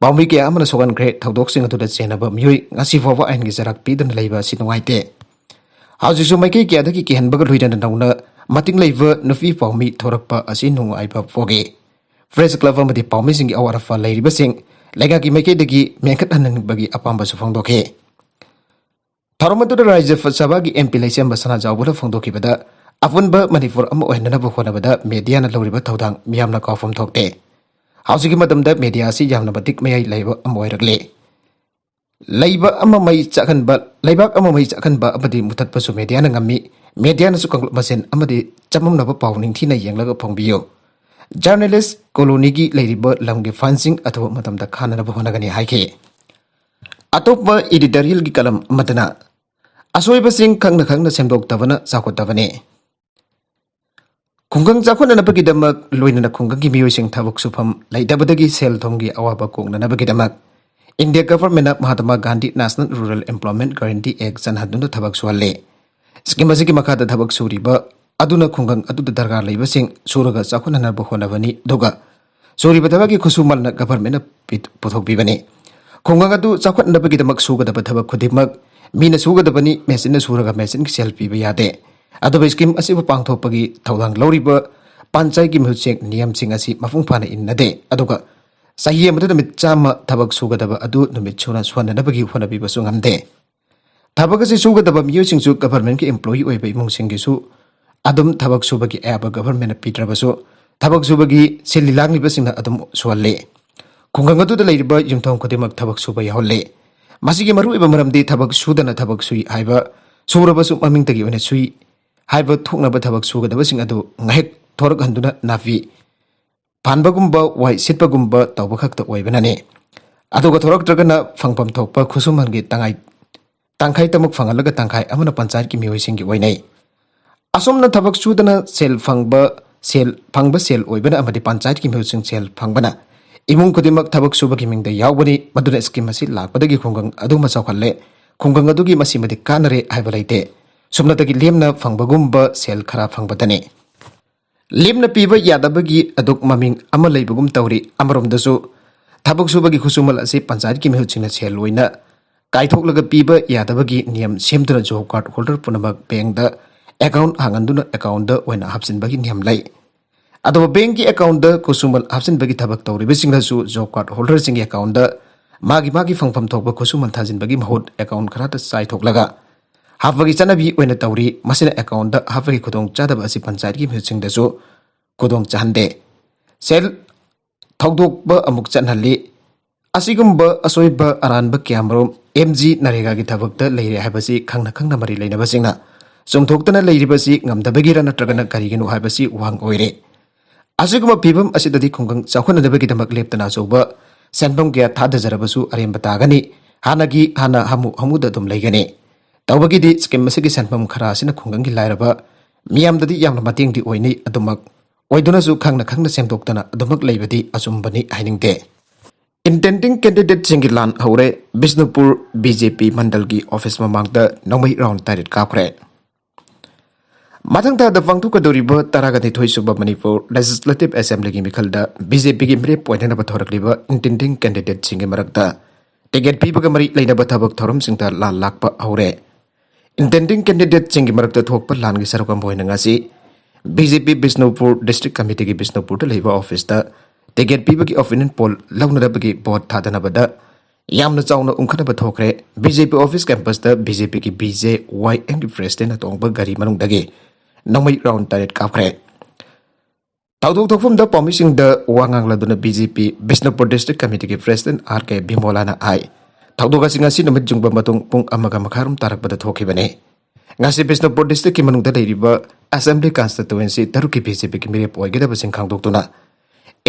ꯄꯥꯎꯃꯤ ꯀꯌꯥ ꯑꯃꯅ ꯁꯣꯛꯍꯟꯈ꯭ꯔꯦ꯫ ꯊꯧꯗꯣꯛꯁꯤꯡ ꯑꯗꯨꯗ ꯆꯦꯟꯅꯕ ꯃꯤꯑꯣꯏ ꯉꯁꯤ ꯐꯥꯎꯕ ꯑꯥꯏꯟꯒꯤ ꯆꯔꯥꯛ ꯄꯤꯗꯨꯅ ꯂꯩꯕ ꯑꯁꯤ ꯅꯨꯡꯉꯥꯏꯇꯦ꯫ ꯍꯧꯖꯤꯛꯁꯨ ꯃꯥꯏꯀꯩ ꯀꯌꯥꯗꯒꯤ ꯀꯤꯍꯟꯕꯒ ꯂꯣꯏꯅꯅ ꯅꯧꯅ ꯃꯇꯤꯡ ꯂꯩꯕ ꯅꯨꯄꯤ ꯄꯥꯎꯃꯤ ꯊꯣꯔꯛꯄ ꯑꯁꯤ ꯅꯨꯡꯉꯥꯏꯕ ꯄꯣꯛꯏ꯫ ꯄ꯭ꯔꯦꯁ ꯀ꯭ꯂꯕ ꯑꯃꯗꯤ ꯄꯥꯎꯃꯤꯁꯤꯡꯒꯤ ꯑꯋꯥꯠ ꯑꯄꯥ ꯂꯩꯔꯤꯕꯁꯤꯡ ꯂꯩꯉꯥꯛꯀꯤ ꯃꯥꯏꯀꯩꯗꯒꯤ ꯃꯦꯟꯈꯠꯍꯟꯅꯤꯡꯕꯒꯤ ꯑꯄꯥꯝꯕꯁꯨ ꯐꯣꯡꯗꯣꯛꯈꯤ꯫ ꯊꯧꯔꯝ ꯑꯗꯨꯗ ꯔꯥꯖ꯭ꯌ ꯁꯚꯥꯒꯤ ꯑꯦꯝ ꯄꯤ ꯂꯩꯁꯦꯝꯕ ꯁꯅꯥꯖꯥꯎꯕꯅ ꯐꯣꯡꯗꯣꯛꯈꯤꯕꯗ, ꯑꯄꯨꯟꯕ ꯃꯅꯤꯄꯨꯔ ꯑꯃ ꯑꯣꯏꯍꯟꯅꯅꯕ ꯍꯣꯠꯅꯕꯗ ꯃꯦꯗꯤꯌꯥꯅ ꯂꯧꯔꯤꯕ ꯊꯧꯗꯥꯡ ꯃꯤꯌꯥꯝꯅ ꯀꯥꯎꯐꯝ ꯊꯣꯛꯇꯦ꯫ ꯍꯧꯖꯤꯛꯀꯤ ꯃꯇꯝꯗ ꯃꯦꯗꯤꯌꯥ ꯑꯁꯤ ꯌꯥꯝꯅ ꯃꯇꯤꯛ ꯃꯌꯥꯏ ꯂꯩꯕ ꯑꯃ ꯑꯣꯏꯔꯛꯂꯦ꯫ ꯂꯩꯕ ꯑꯃ ꯃꯩ ꯆꯥꯛꯍꯟꯕ, ꯂꯩꯕꯥꯛ ꯑꯃ ꯃꯩ ꯆꯥꯛꯍꯟꯕ ꯑꯃꯗꯤ ꯃꯨꯊꯠꯄꯁꯨ ꯃꯦꯗꯤꯌꯥꯅ ꯉꯝꯃꯤ꯫ ꯃꯦꯗꯤꯌꯥꯅꯁꯨ ꯀꯥꯡꯂꯨꯞ ꯃꯁꯦꯟ ꯑꯃꯗꯤ ꯆꯃꯝꯅꯕ ꯄꯥꯎ ꯅꯤꯡꯊꯤꯅ ꯌꯦꯡꯂꯒ ꯐꯣꯡꯕꯤꯌꯨ꯫ ꯖꯔꯅꯦꯂꯤꯁ ꯀꯣꯂꯣꯅꯤꯒꯤ ꯂꯩꯔꯤꯕ ꯂꯝꯒꯤ ꯐꯟꯁꯤꯡ ꯑꯊꯨꯕ ꯃꯇꯝꯗ ꯈꯥꯅꯅꯕ ꯍꯣꯠꯅꯒꯅꯤ ꯍꯥꯏꯈꯤ꯫ ꯑꯇꯣꯞꯄ ꯏꯗꯤꯇꯣꯔꯤꯌꯦꯜꯒꯤ ꯀꯂꯝ ꯑꯃꯗꯅ, "ꯑꯁꯣꯏꯕꯁꯤꯡ ꯈꯪꯅ ꯈꯪꯅ ꯁꯦꯝꯗꯣꯛꯇꯕꯅ ꯆꯥꯎꯈꯠꯇꯕꯅꯤ"꯫ ꯈꯨꯡꯒꯪ ꯆꯥꯎꯈꯠꯅꯅꯕꯒꯤꯗꯃꯛ, ꯂꯣꯏꯅꯅ ꯈꯨꯡꯒꯪꯒꯤ ꯃꯤꯑꯣꯏꯁꯤꯡ ꯊꯕꯛ ꯁꯨꯐꯝ ꯂꯩꯇꯕꯗꯒꯤ ꯁꯦꯜ ꯊꯨꯝꯒꯤ ꯑꯋꯥꯕ ꯀꯣꯛꯅꯅꯕꯒꯤꯗꯃꯛ, ꯏꯟꯗꯤꯌꯥ ꯒꯚꯔꯟꯃꯦꯟꯠꯅ Mahatma Gandhi national rural employment guarantee act ꯆꯟꯍꯟꯗꯨꯅ ꯊꯕꯛ ꯁꯨꯍꯜꯂꯤ꯫ ꯁ꯭ꯀꯤꯝ ꯑꯁꯤꯒꯤ ꯃꯈꯥꯗ ꯊꯕꯛ ꯁꯨꯔꯤꯕ ꯑꯗꯨꯅ ꯈꯨꯡꯒꯪ ꯑꯗꯨꯗ ꯗꯔꯀꯥꯔ ꯂꯩꯕꯁꯤꯡ ꯁꯨꯔꯒ ꯆꯥꯎꯈꯠꯅꯅꯕ ꯍꯣꯠꯅꯕꯅꯤ, ꯑꯗꯨꯒ ꯁꯨꯔꯤꯕ ꯊꯕꯛꯀꯤ ꯈꯨꯠꯁꯨꯃꯜꯅ ꯒꯚꯔꯟꯃꯦꯟꯠꯅ ꯄꯤ-, ꯄꯨꯊꯣꯛꯄꯤꯕꯅꯤ꯫ ꯈꯨꯡꯒꯪ ꯑꯗꯨ ꯆꯥꯎꯈꯠꯅꯕꯒꯤꯗꯃꯛ ꯁꯨꯒꯗꯕ ꯊꯕꯛ ꯈꯨꯗꯤꯡꯃꯛ ꯃꯤꯅ ꯁꯨꯒꯗꯕꯅꯤ, ꯃꯦꯆꯤꯟꯅ ꯁꯨꯔꯒ ꯃꯦꯆꯤꯟꯒꯤ ꯁꯦꯜ ꯄꯤꯕ ꯌꯥꯗꯦ꯫ ꯑꯗꯨꯕꯨ ꯁ꯭ꯀꯤꯝ ꯑꯁꯤꯕꯨ ꯄꯥꯡꯊꯣꯛꯄꯒꯤ ꯊꯧꯗꯥꯡ ꯂꯧꯔꯤꯕ ꯄꯟꯆꯥꯌꯠꯀꯤ ꯃꯤꯍꯨꯠꯁꯤꯡ ꯅꯤꯌꯝꯁꯤꯡ ꯑꯁꯤ ꯃꯄꯨꯡ ꯐꯥꯅ ꯏꯟꯅꯗꯦ, ꯑꯗꯨꯒ ꯆꯍꯤ ꯑꯃꯗ ꯅꯨꯃꯤꯠ ꯆꯥꯝꯃ ꯊꯕꯛ ꯁꯨꯒꯗꯕ ꯑꯗꯨ ꯅꯨꯃꯤꯠ ꯁꯨꯅ ꯁꯨꯍꯟꯅꯅꯕꯒꯤ ꯍꯣꯠꯅꯕꯤꯕꯁꯨ ꯉꯝꯗꯦ꯫ ꯊꯕꯛ ꯑꯁꯤ ꯁꯨꯒꯗꯕ ꯃꯤꯑꯣꯏꯁꯤꯡꯁꯨ ꯒꯚꯔꯟꯃꯦꯟꯠꯀꯤ ꯑꯦꯝꯄ꯭ꯂꯣꯌꯤ ꯑꯣꯏꯕ ꯏꯃꯨꯡꯁꯤꯡꯒꯤꯁꯨ ꯑꯗꯨꯝ ꯊꯕꯛ ꯁꯨꯕꯒꯤ ꯑꯌꯥꯕ ꯒꯚꯔꯟꯃꯦꯟꯠꯅ ꯄꯤꯗ꯭ꯔꯕꯁꯨ, ꯊꯕꯛ ꯁꯨꯕꯒꯤ ꯁꯤꯜꯂꯤ ꯂꯥꯡꯂꯤꯕꯁꯤꯡꯅ ꯑꯗꯨꯝ ꯁꯨꯍꯜꯂꯤ꯫ ꯈꯨꯡꯒꯪ ꯑꯗꯨꯗ ꯂꯩꯔꯤꯕ ꯌꯨꯝꯊꯣꯡ ꯈꯨꯗꯤꯡꯃꯛ ꯊꯕꯛ ꯁꯨꯕ ꯌꯥꯎꯍꯜꯂꯤ꯫ ꯃꯁꯤꯒꯤ ꯃꯔꯨꯑꯣꯏꯕ ꯃꯔꯝꯗꯤ ꯊꯕꯛ ꯁꯨꯗꯅ ꯊꯕꯛ ꯁꯨꯏ ꯍꯥꯏꯕ, ꯁꯨꯔꯕꯁꯨ ꯃꯃꯤꯡꯇꯒꯤ ꯑꯣꯏꯅ ꯁꯨꯏ ꯍꯥꯏꯕ ꯊꯣꯛꯅꯕ ꯊꯕꯛ ꯁꯨꯒꯗꯕꯁꯤꯡ ꯑꯗꯨ ꯉꯥꯏꯍꯦꯛ ꯊꯣꯔꯛꯍꯟꯗꯨꯅ ꯅꯥꯄꯤ ꯐꯥꯟꯕꯒꯨꯝꯕ, ꯋꯥꯏ ꯁꯤꯠꯄꯒꯨꯝꯕ ꯇꯧꯕ ꯈꯛꯇ ꯑꯣꯏꯕꯅꯅꯤ꯫ ꯑꯗꯨꯒ ꯊꯣꯔꯛꯇ꯭ꯔꯒꯅ ꯐꯪꯐꯝ ꯊꯣꯛꯄ ꯈꯨꯠꯁꯨꯃꯟꯒꯤ ꯇꯉꯥꯏ ꯇꯪꯈꯥꯏ ꯇꯃꯨꯛ ꯐꯪꯍꯜꯂꯒ ꯇꯪꯈꯥꯏ ꯑꯃꯅ ꯄꯟꯆꯥꯌꯠꯀꯤ ꯃꯤꯑꯣꯏꯁꯤꯡꯒꯤ ꯑꯣꯏꯅꯩ꯫ ꯑꯁꯨꯝꯅ ꯊꯕꯛ ꯁꯨꯗꯅ ꯁꯦꯜ ꯐꯪꯕ, ꯁꯦꯜ ꯐꯪꯕ ꯁꯦꯜ ꯑꯣꯏꯕꯅ ꯑꯃꯗꯤ ꯄꯟꯆꯥꯌꯠꯀꯤ ꯃꯤꯍꯨꯠꯁꯤꯡ ꯁꯦꯜ ꯐꯪꯕꯅ ꯏꯃꯨꯡ ꯈꯨꯗꯤꯡꯃꯛ ꯊꯕꯛ ꯁꯨꯕꯒꯤ ꯃꯤꯡꯗ ꯌꯥꯎꯕꯅꯤ꯫ ꯃꯗꯨꯅ ꯁ꯭ꯀꯤꯝ ꯑꯁꯤ ꯂꯥꯛꯄꯗꯒꯤ ꯈꯨꯡꯒꯪ ꯑꯗꯨꯃ ꯆꯥꯎꯈꯠꯂꯦ, ꯈꯨꯡꯒꯪ ꯑꯗꯨꯒꯤ ꯃꯁꯤꯃꯗꯤ ꯀꯥꯟꯅꯔꯦ ꯍꯥꯏꯕ ꯂꯩꯇꯦ꯫ ꯁꯨꯞꯅꯇꯒꯤ ꯂꯦꯝꯅ ꯐꯪꯕꯒꯨꯝꯕ ꯁꯦꯜ ꯈꯔ ꯐꯪꯕꯗꯅꯤ꯫ ꯂꯦꯝꯅ ꯄꯤꯕ ꯌꯥꯗꯕꯒꯤ ꯑꯗꯨꯛ ꯃꯃꯤꯡ ꯑꯃ ꯂꯩꯕꯒꯨꯝ ꯇꯧꯔꯤ꯫ ꯑꯃꯔꯣꯝꯗꯁꯨ ꯊꯕꯛ ꯁꯨꯕꯒꯤ ꯈꯨꯠꯁꯨꯃꯜ ꯑꯁꯤ ꯄꯟꯆꯥꯌꯠꯀꯤ ꯃꯤꯍꯨꯠꯁꯤꯡꯅ ꯁꯦꯜ ꯑꯣꯏꯅ ꯀꯥꯏꯊꯣꯛꯂꯒ ꯄꯤꯕ ꯌꯥꯗꯕꯒꯤ ꯅꯤꯌꯝ ꯁꯦꯝꯗꯨꯅ ꯖꯣꯕ ꯀꯥꯔꯗ ꯍꯣꯜꯗꯔ ꯄꯨꯝꯅꯃꯛ ꯕꯦꯡꯗ ꯑꯦꯀꯥꯎꯟ ꯍꯥꯡꯍꯟꯗꯨꯅ ꯑꯦꯀꯥꯎꯟꯗ ꯑꯣꯏꯅ ꯍꯥꯞꯆꯤꯟꯕꯒꯤ ꯅꯤꯌꯝ ꯂꯩ꯫ ꯑꯗꯨꯕꯨ ꯕꯦꯡꯒꯤ ꯑꯦꯀꯥꯎꯟꯗ ꯈꯨꯠꯁꯨꯃꯜ ꯍꯥꯞꯆꯤꯟꯕꯒꯤ ꯊꯕꯛ ꯇꯧꯔꯤꯕꯁꯤꯡꯅꯁꯨ ꯖꯣꯕ ꯀꯥꯔꯗ ꯍꯣꯜꯗꯔꯁꯤꯡꯒꯤ ꯑꯦꯀꯥꯎꯟꯗ ꯃꯥꯒꯤ ꯃꯥꯒꯤ ꯐꯪꯐꯝ ꯊꯣꯛꯄ ꯈꯨꯠꯁꯨꯃꯜ ꯊꯥꯖꯤꯟꯕꯒꯤ ꯃꯍꯨꯠ ꯑꯦꯀꯥꯎꯟ ꯈꯔꯗ ꯆꯥꯏꯊꯣꯛꯂꯒ ꯍꯥꯞꯄꯒꯤ ꯆꯠꯅꯕꯤ ꯑꯣꯏꯅ ꯇꯧꯔꯤ꯫ ꯃꯁꯤꯅ ꯑꯦꯀꯥꯎꯟꯗ ꯍꯥꯞꯄꯒꯤ ꯈꯨꯗꯣꯡꯆꯥꯗꯕ ꯑꯁꯤ ꯄꯟꯆꯥꯌꯠꯀꯤ ꯃꯤꯍꯨꯠꯁꯤꯡꯗꯁꯨ ꯈꯨꯗꯣꯡ ꯆꯥꯍꯟꯗꯦ꯫ ꯁꯦꯜ ꯊꯧꯗꯣꯛꯄ ꯑꯃꯨꯛ ꯆꯠꯍꯜꯂꯤ꯫ ꯑꯁꯤꯒꯨꯝꯕ ꯑꯁꯣꯏꯕ ꯑꯔꯥꯟꯕ ꯀꯌꯥꯃꯔꯨꯝ ꯑꯦꯝ ꯖꯤ ꯅꯔꯦꯒꯥꯒꯤ ꯊꯕꯛꯇ ꯂꯩꯔꯦ ꯍꯥꯏꯕꯁꯤ ꯈꯪꯅ ꯈꯪꯅ ꯃꯔꯤ ꯂꯩꯅꯕꯁꯤꯡꯅ ꯆꯨꯝꯊꯣꯛꯇꯅ ꯂꯩꯔꯤꯕꯁꯤ ꯉꯝꯗꯕꯒꯤꯔ ꯅꯠꯇ꯭ꯔꯒꯅ ꯀꯔꯤꯒꯤꯅꯣ ꯍꯥꯏꯕꯁꯤ ꯋꯥꯍꯪ ꯑꯣꯏꯔꯦ꯫ ꯑꯁꯤꯒꯨꯝꯕ ꯐꯤꯕꯝ ꯑꯁꯤꯗꯗꯤ ꯈꯨꯡꯒꯪ ꯆꯥꯎꯈꯠꯅꯅꯕꯒꯤꯗꯃꯛ ꯂꯦꯞꯇꯅ ꯑꯆꯧꯕ ꯁꯦꯟꯐꯝ ꯀꯌꯥ ꯊꯥꯗꯖꯔꯕꯁꯨ ꯑꯔꯦꯝꯕ ꯇꯥꯒꯅꯤ꯫ ꯍꯥꯟꯅꯒꯤ ꯍꯥꯟꯅ ꯍꯥꯃꯨ ꯍꯥꯃꯨꯗ ꯑꯗꯨꯝ ꯂꯩꯒꯅꯤ꯫ ꯇꯧꯕꯒꯤꯗꯤ ꯁ꯭ꯀꯤꯝ ꯑꯁꯤꯒꯤ ꯁꯦꯟꯐꯝ ꯈꯔ ꯑꯁꯤꯅ ꯈꯨꯡꯒꯪꯒꯤ ꯂꯥꯏꯔꯕ ꯃꯤꯌꯥꯝꯗꯗꯤ ꯌꯥꯝꯅ ꯃꯇꯦꯡꯗꯤ ꯑꯣꯏꯅꯤ꯫ ꯑꯗꯨꯃꯛ ꯑꯣꯏꯗꯨꯅꯁꯨ ꯈꯪꯅ ꯈꯪꯅ ꯁꯦꯝꯗꯣꯛꯇꯅ ꯑꯗꯨꯃꯛ ꯂꯩꯕꯗꯤ ꯑꯆꯨꯝꯕꯅꯤ ꯍꯥꯏꯅꯤꯡꯗꯦ꯫ ꯏꯟꯇꯦꯟꯗꯤꯡ ꯀꯦꯟꯗꯤꯗꯦꯠꯁꯤꯡꯒꯤ ꯂꯥꯟ ꯍꯧꯔꯦ꯫ ꯕꯤꯁꯅꯨꯄꯨꯔ ꯕꯤ ꯖꯦ ꯄꯤ ꯃꯟꯗꯜꯒꯤ ꯑꯣꯐꯤꯁ ꯃꯃꯥꯡꯗ ꯅꯣꯡꯃꯩ ꯔꯥꯎꯟ ꯇꯔꯦꯠ ꯀꯥꯞꯈ꯭ꯔꯦ꯫ ꯃꯊꯪ ꯊꯥꯗ ꯄꯥꯡꯊꯣꯛꯀꯗꯧꯔꯤꯕ ꯇꯔꯥꯒ ꯅꯤꯊꯣꯏ ꯁꯨꯕ ꯃꯅꯤꯄꯨꯔ ꯂꯦꯖꯤꯁꯂꯦꯇꯤꯚ ꯑꯦꯁꯦꯝꯕ꯭ꯂꯤꯒꯤ ꯃꯤꯈꯜꯗ ꯕꯤ ꯖꯦ ꯄꯤꯒꯤ ꯃꯤꯔꯦꯞ ꯑꯣꯏꯅꯅꯕ ꯊꯣꯔꯛꯂꯤꯕ ꯏꯟꯇꯦꯟꯗꯤꯡ ꯀꯦꯟꯗꯤꯗꯦꯠꯁꯤꯡꯒꯤ ꯃꯔꯛꯇ ꯇꯤꯀꯦꯠ ꯄꯤꯕꯒ ꯃꯔꯤ ꯂꯩꯅꯕ ꯊꯕꯛ ꯊꯧꯔꯝꯁꯤꯡꯗ ꯂꯥꯟ ꯂꯥꯛꯄ ꯍꯧꯔꯦ꯫ ꯏꯟꯇꯦꯟꯗꯤꯡ ꯀꯦꯟꯗꯤꯗꯦꯠꯁꯤꯡꯒꯤ ꯃꯔꯛꯇ ꯊꯣꯛꯄ ꯂꯥꯟꯒꯤ ꯁꯔꯨꯛ ꯑꯃ ꯑꯣꯏꯅ ꯉꯁꯤ ꯕꯤ ꯖꯦ ꯄꯤ ꯕꯤꯁꯅꯨꯄꯨꯔ ꯗꯤꯁꯇ꯭ꯔꯤꯛ ꯀꯃꯤꯇꯤꯒꯤ ꯕꯤꯁꯅꯨꯄꯨꯔꯗ ꯂꯩꯕ ꯑꯣꯐꯤꯁꯇ ꯇꯤꯀꯦꯠ ꯄꯤꯕꯒꯤ ꯑꯣꯄꯤꯅꯤꯌꯟ ꯄꯣꯜ ꯂꯧꯅꯅꯕꯒꯤ ꯚꯣꯠ ꯊꯥꯗꯅꯕꯗ ꯌꯥꯝꯅ ꯆꯥꯎꯅ ꯎꯪꯈꯠꯅꯕ ꯊꯣꯛꯈ꯭ꯔꯦ꯫ B J P office ꯀꯦꯝꯄꯁꯇ B J ꯄꯤꯒꯤ ꯕꯤ ꯖꯦ ꯋꯥꯏ ꯑꯦꯝꯒꯤ ꯄ꯭ꯔꯦꯁꯤꯗꯦꯟ ꯑꯇꯣꯡꯕ ꯒꯥꯔꯤ ꯃꯅꯨꯡꯗꯒꯤ ꯅꯣꯡꯃꯩ ꯔꯥꯎꯟ ꯇꯔꯦꯠ ꯀꯥꯞꯈ꯭ꯔꯦ꯫ ꯊꯧꯗꯣꯛ ꯊꯣꯛꯐꯝꯗ ꯄꯥꯎꯃꯤꯁꯤꯡꯗ ꯋꯥ ꯉꯥꯡꯂꯗꯨꯅ ꯕꯤ ꯖꯦ ꯄꯤ ꯕꯤꯁꯅꯨꯄꯨꯔ ꯗꯤꯁꯇ꯭ꯔꯤꯛ ꯀꯃꯤꯇꯤꯒꯤ ꯄ꯭ꯔꯦꯁꯤꯗꯦꯟꯠ ꯑꯥꯔ ꯀꯦ ꯕꯤꯃꯣꯂꯥꯅ ꯍꯥꯏ, ꯊꯧꯗꯣꯛ ꯑꯁꯤ ꯉꯁꯤ ꯅꯨꯃꯤꯠ ꯌꯨꯡꯕ ꯃꯇꯨꯡ ꯄꯨꯡ ꯑꯃꯒ ꯃꯈꯥꯏꯔꯣꯝ ꯇꯥꯔꯛꯄꯗ ꯊꯣꯛꯈꯤꯕꯅꯤ꯫ ꯉꯁꯤ ꯕꯤꯁꯅꯨꯄꯨꯔ ꯗꯤꯁꯇ꯭ꯔꯤꯛꯀꯤ ꯃꯅꯨꯡꯗ ꯂꯩꯔꯤꯕ ꯑꯦꯁꯦꯝꯕ꯭ꯂꯤ ꯀꯟꯁꯇꯤꯇ꯭ꯋꯦꯟꯁꯤ ꯇꯔꯨꯛꯀꯤ ꯕꯤ ꯖꯦ ꯄꯤꯒꯤ ꯃꯤꯔꯦꯞ ꯑꯣꯏꯒꯗꯕꯁꯤꯡ ꯈꯪꯗꯣꯛꯇꯨꯅ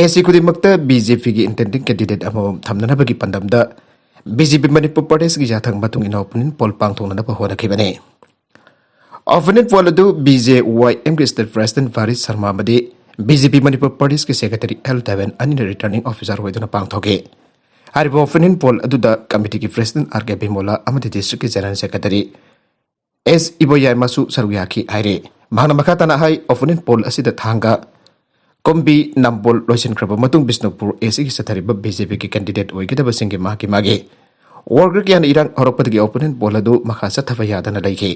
ꯑꯦ ꯁꯤ ꯈꯨꯗꯤꯡꯃꯛꯇ ꯕꯤ ꯖꯦ ꯄꯤꯒꯤ ꯏꯟꯇꯦꯟꯗꯤꯡ ꯀꯦꯟꯗꯤꯗꯦꯠ ꯑꯃꯃꯝ ꯊꯝꯅꯅꯕꯒꯤ ꯄꯥꯟꯗꯝꯗ ꯕꯤ ꯖꯦ ꯄꯤ ꯃꯅꯤꯄꯨꯔ ꯄ꯭ꯔꯗꯦꯁꯀꯤ ꯌꯥꯊꯪ ꯃꯇꯨꯡ ꯏꯟꯅ ꯑꯣꯄꯤꯅꯤꯌꯟ ꯄꯣꯜ ꯄꯥꯡꯊꯣꯛꯅꯅꯕ ꯍꯣꯠꯅꯈꯤꯕꯅꯤ꯫ ꯑꯣꯄꯤꯅꯤꯌꯟ ꯄꯣꯜ ꯑꯗꯨ ꯕꯤ ꯖꯦ ꯋꯥꯏ ꯑꯦꯝꯒꯤ ꯁ꯭ꯇꯦꯠ ꯄ꯭ꯔꯦꯁꯤꯗꯦꯟꯠ ꯚꯥꯔꯤꯁ ꯁꯔꯃ ꯑꯃꯗꯤ ꯕꯤ ꯖꯦ ꯄꯤ ꯃꯅꯤꯄꯨꯔ ꯄ꯭ꯔꯗꯦꯁꯀꯤ ꯁꯦꯀ꯭ꯔꯦꯇꯔꯤ ꯑꯦꯜ ꯗꯦꯕꯦꯟ ꯑꯅꯤꯅ ꯔꯤꯇꯔꯅꯤꯡ ꯑꯣꯐꯤꯁꯥꯔ ꯑꯣꯏꯗꯨꯅ ꯄꯥꯡꯊꯣꯛꯈꯤ꯫ ꯍꯥꯏꯔꯤꯕ ꯑꯣꯄꯤꯅꯤꯌꯟ ꯄꯣꯜ ꯑꯗꯨꯗ ꯀꯃꯤꯇꯤꯒꯤ ꯄ꯭ꯔꯦꯁꯤꯗꯦꯟꯠ ꯑꯥꯔ ꯀꯦ ꯕꯤꯃꯣꯂꯥ ꯑꯃꯗꯤ ꯗꯤꯁꯇ꯭ꯔꯤꯛꯀꯤ ꯖꯦꯅꯔꯦꯜ ꯁꯦꯀ꯭ꯔꯦꯇꯔꯤ ꯑꯦꯁ ꯏꯕꯣꯌꯥꯏꯃꯁꯨ ꯁꯔꯨꯛ ꯌꯥꯈꯤ ꯍꯥꯏꯔꯤ꯫ ꯃꯍꯥꯛꯅ ꯃꯈꯥ ꯇꯥꯅ ꯍꯥꯏ, ꯑꯣꯄꯤꯅꯤꯌꯟ ꯄꯣꯜ ꯑꯁꯤꯗ ꯊꯥꯡꯒ ꯀꯨꯝꯕꯤ ꯅꯝꯕꯣꯜ ꯂꯣꯏꯁꯤꯟꯈ꯭ꯔꯕ ꯃꯇꯨꯡ ꯕꯤꯁꯅꯨꯄꯨꯔ ꯑꯦ ꯁꯤꯒꯤ ꯆꯠꯊꯔꯤꯕ ꯕꯤ ꯖꯦ ꯄꯤꯒꯤ ꯀꯦꯟꯗꯤꯗꯦꯠ ꯑꯣꯏꯒꯗꯕꯁꯤꯡꯒꯤ ꯃꯥꯒꯤ ꯃꯥꯒꯤ ꯋꯥꯔꯀꯔ ꯀꯌꯥꯅ ꯏꯔꯥꯡ ꯍꯧꯔꯛꯄꯗꯒꯤ ꯑꯣꯄꯤꯅꯤꯌꯟ ꯄꯣꯜ ꯑꯗꯨ ꯃꯈꯥ ꯆꯠꯊꯕ ꯌꯥꯗꯅ ꯂꯩꯈꯤ꯫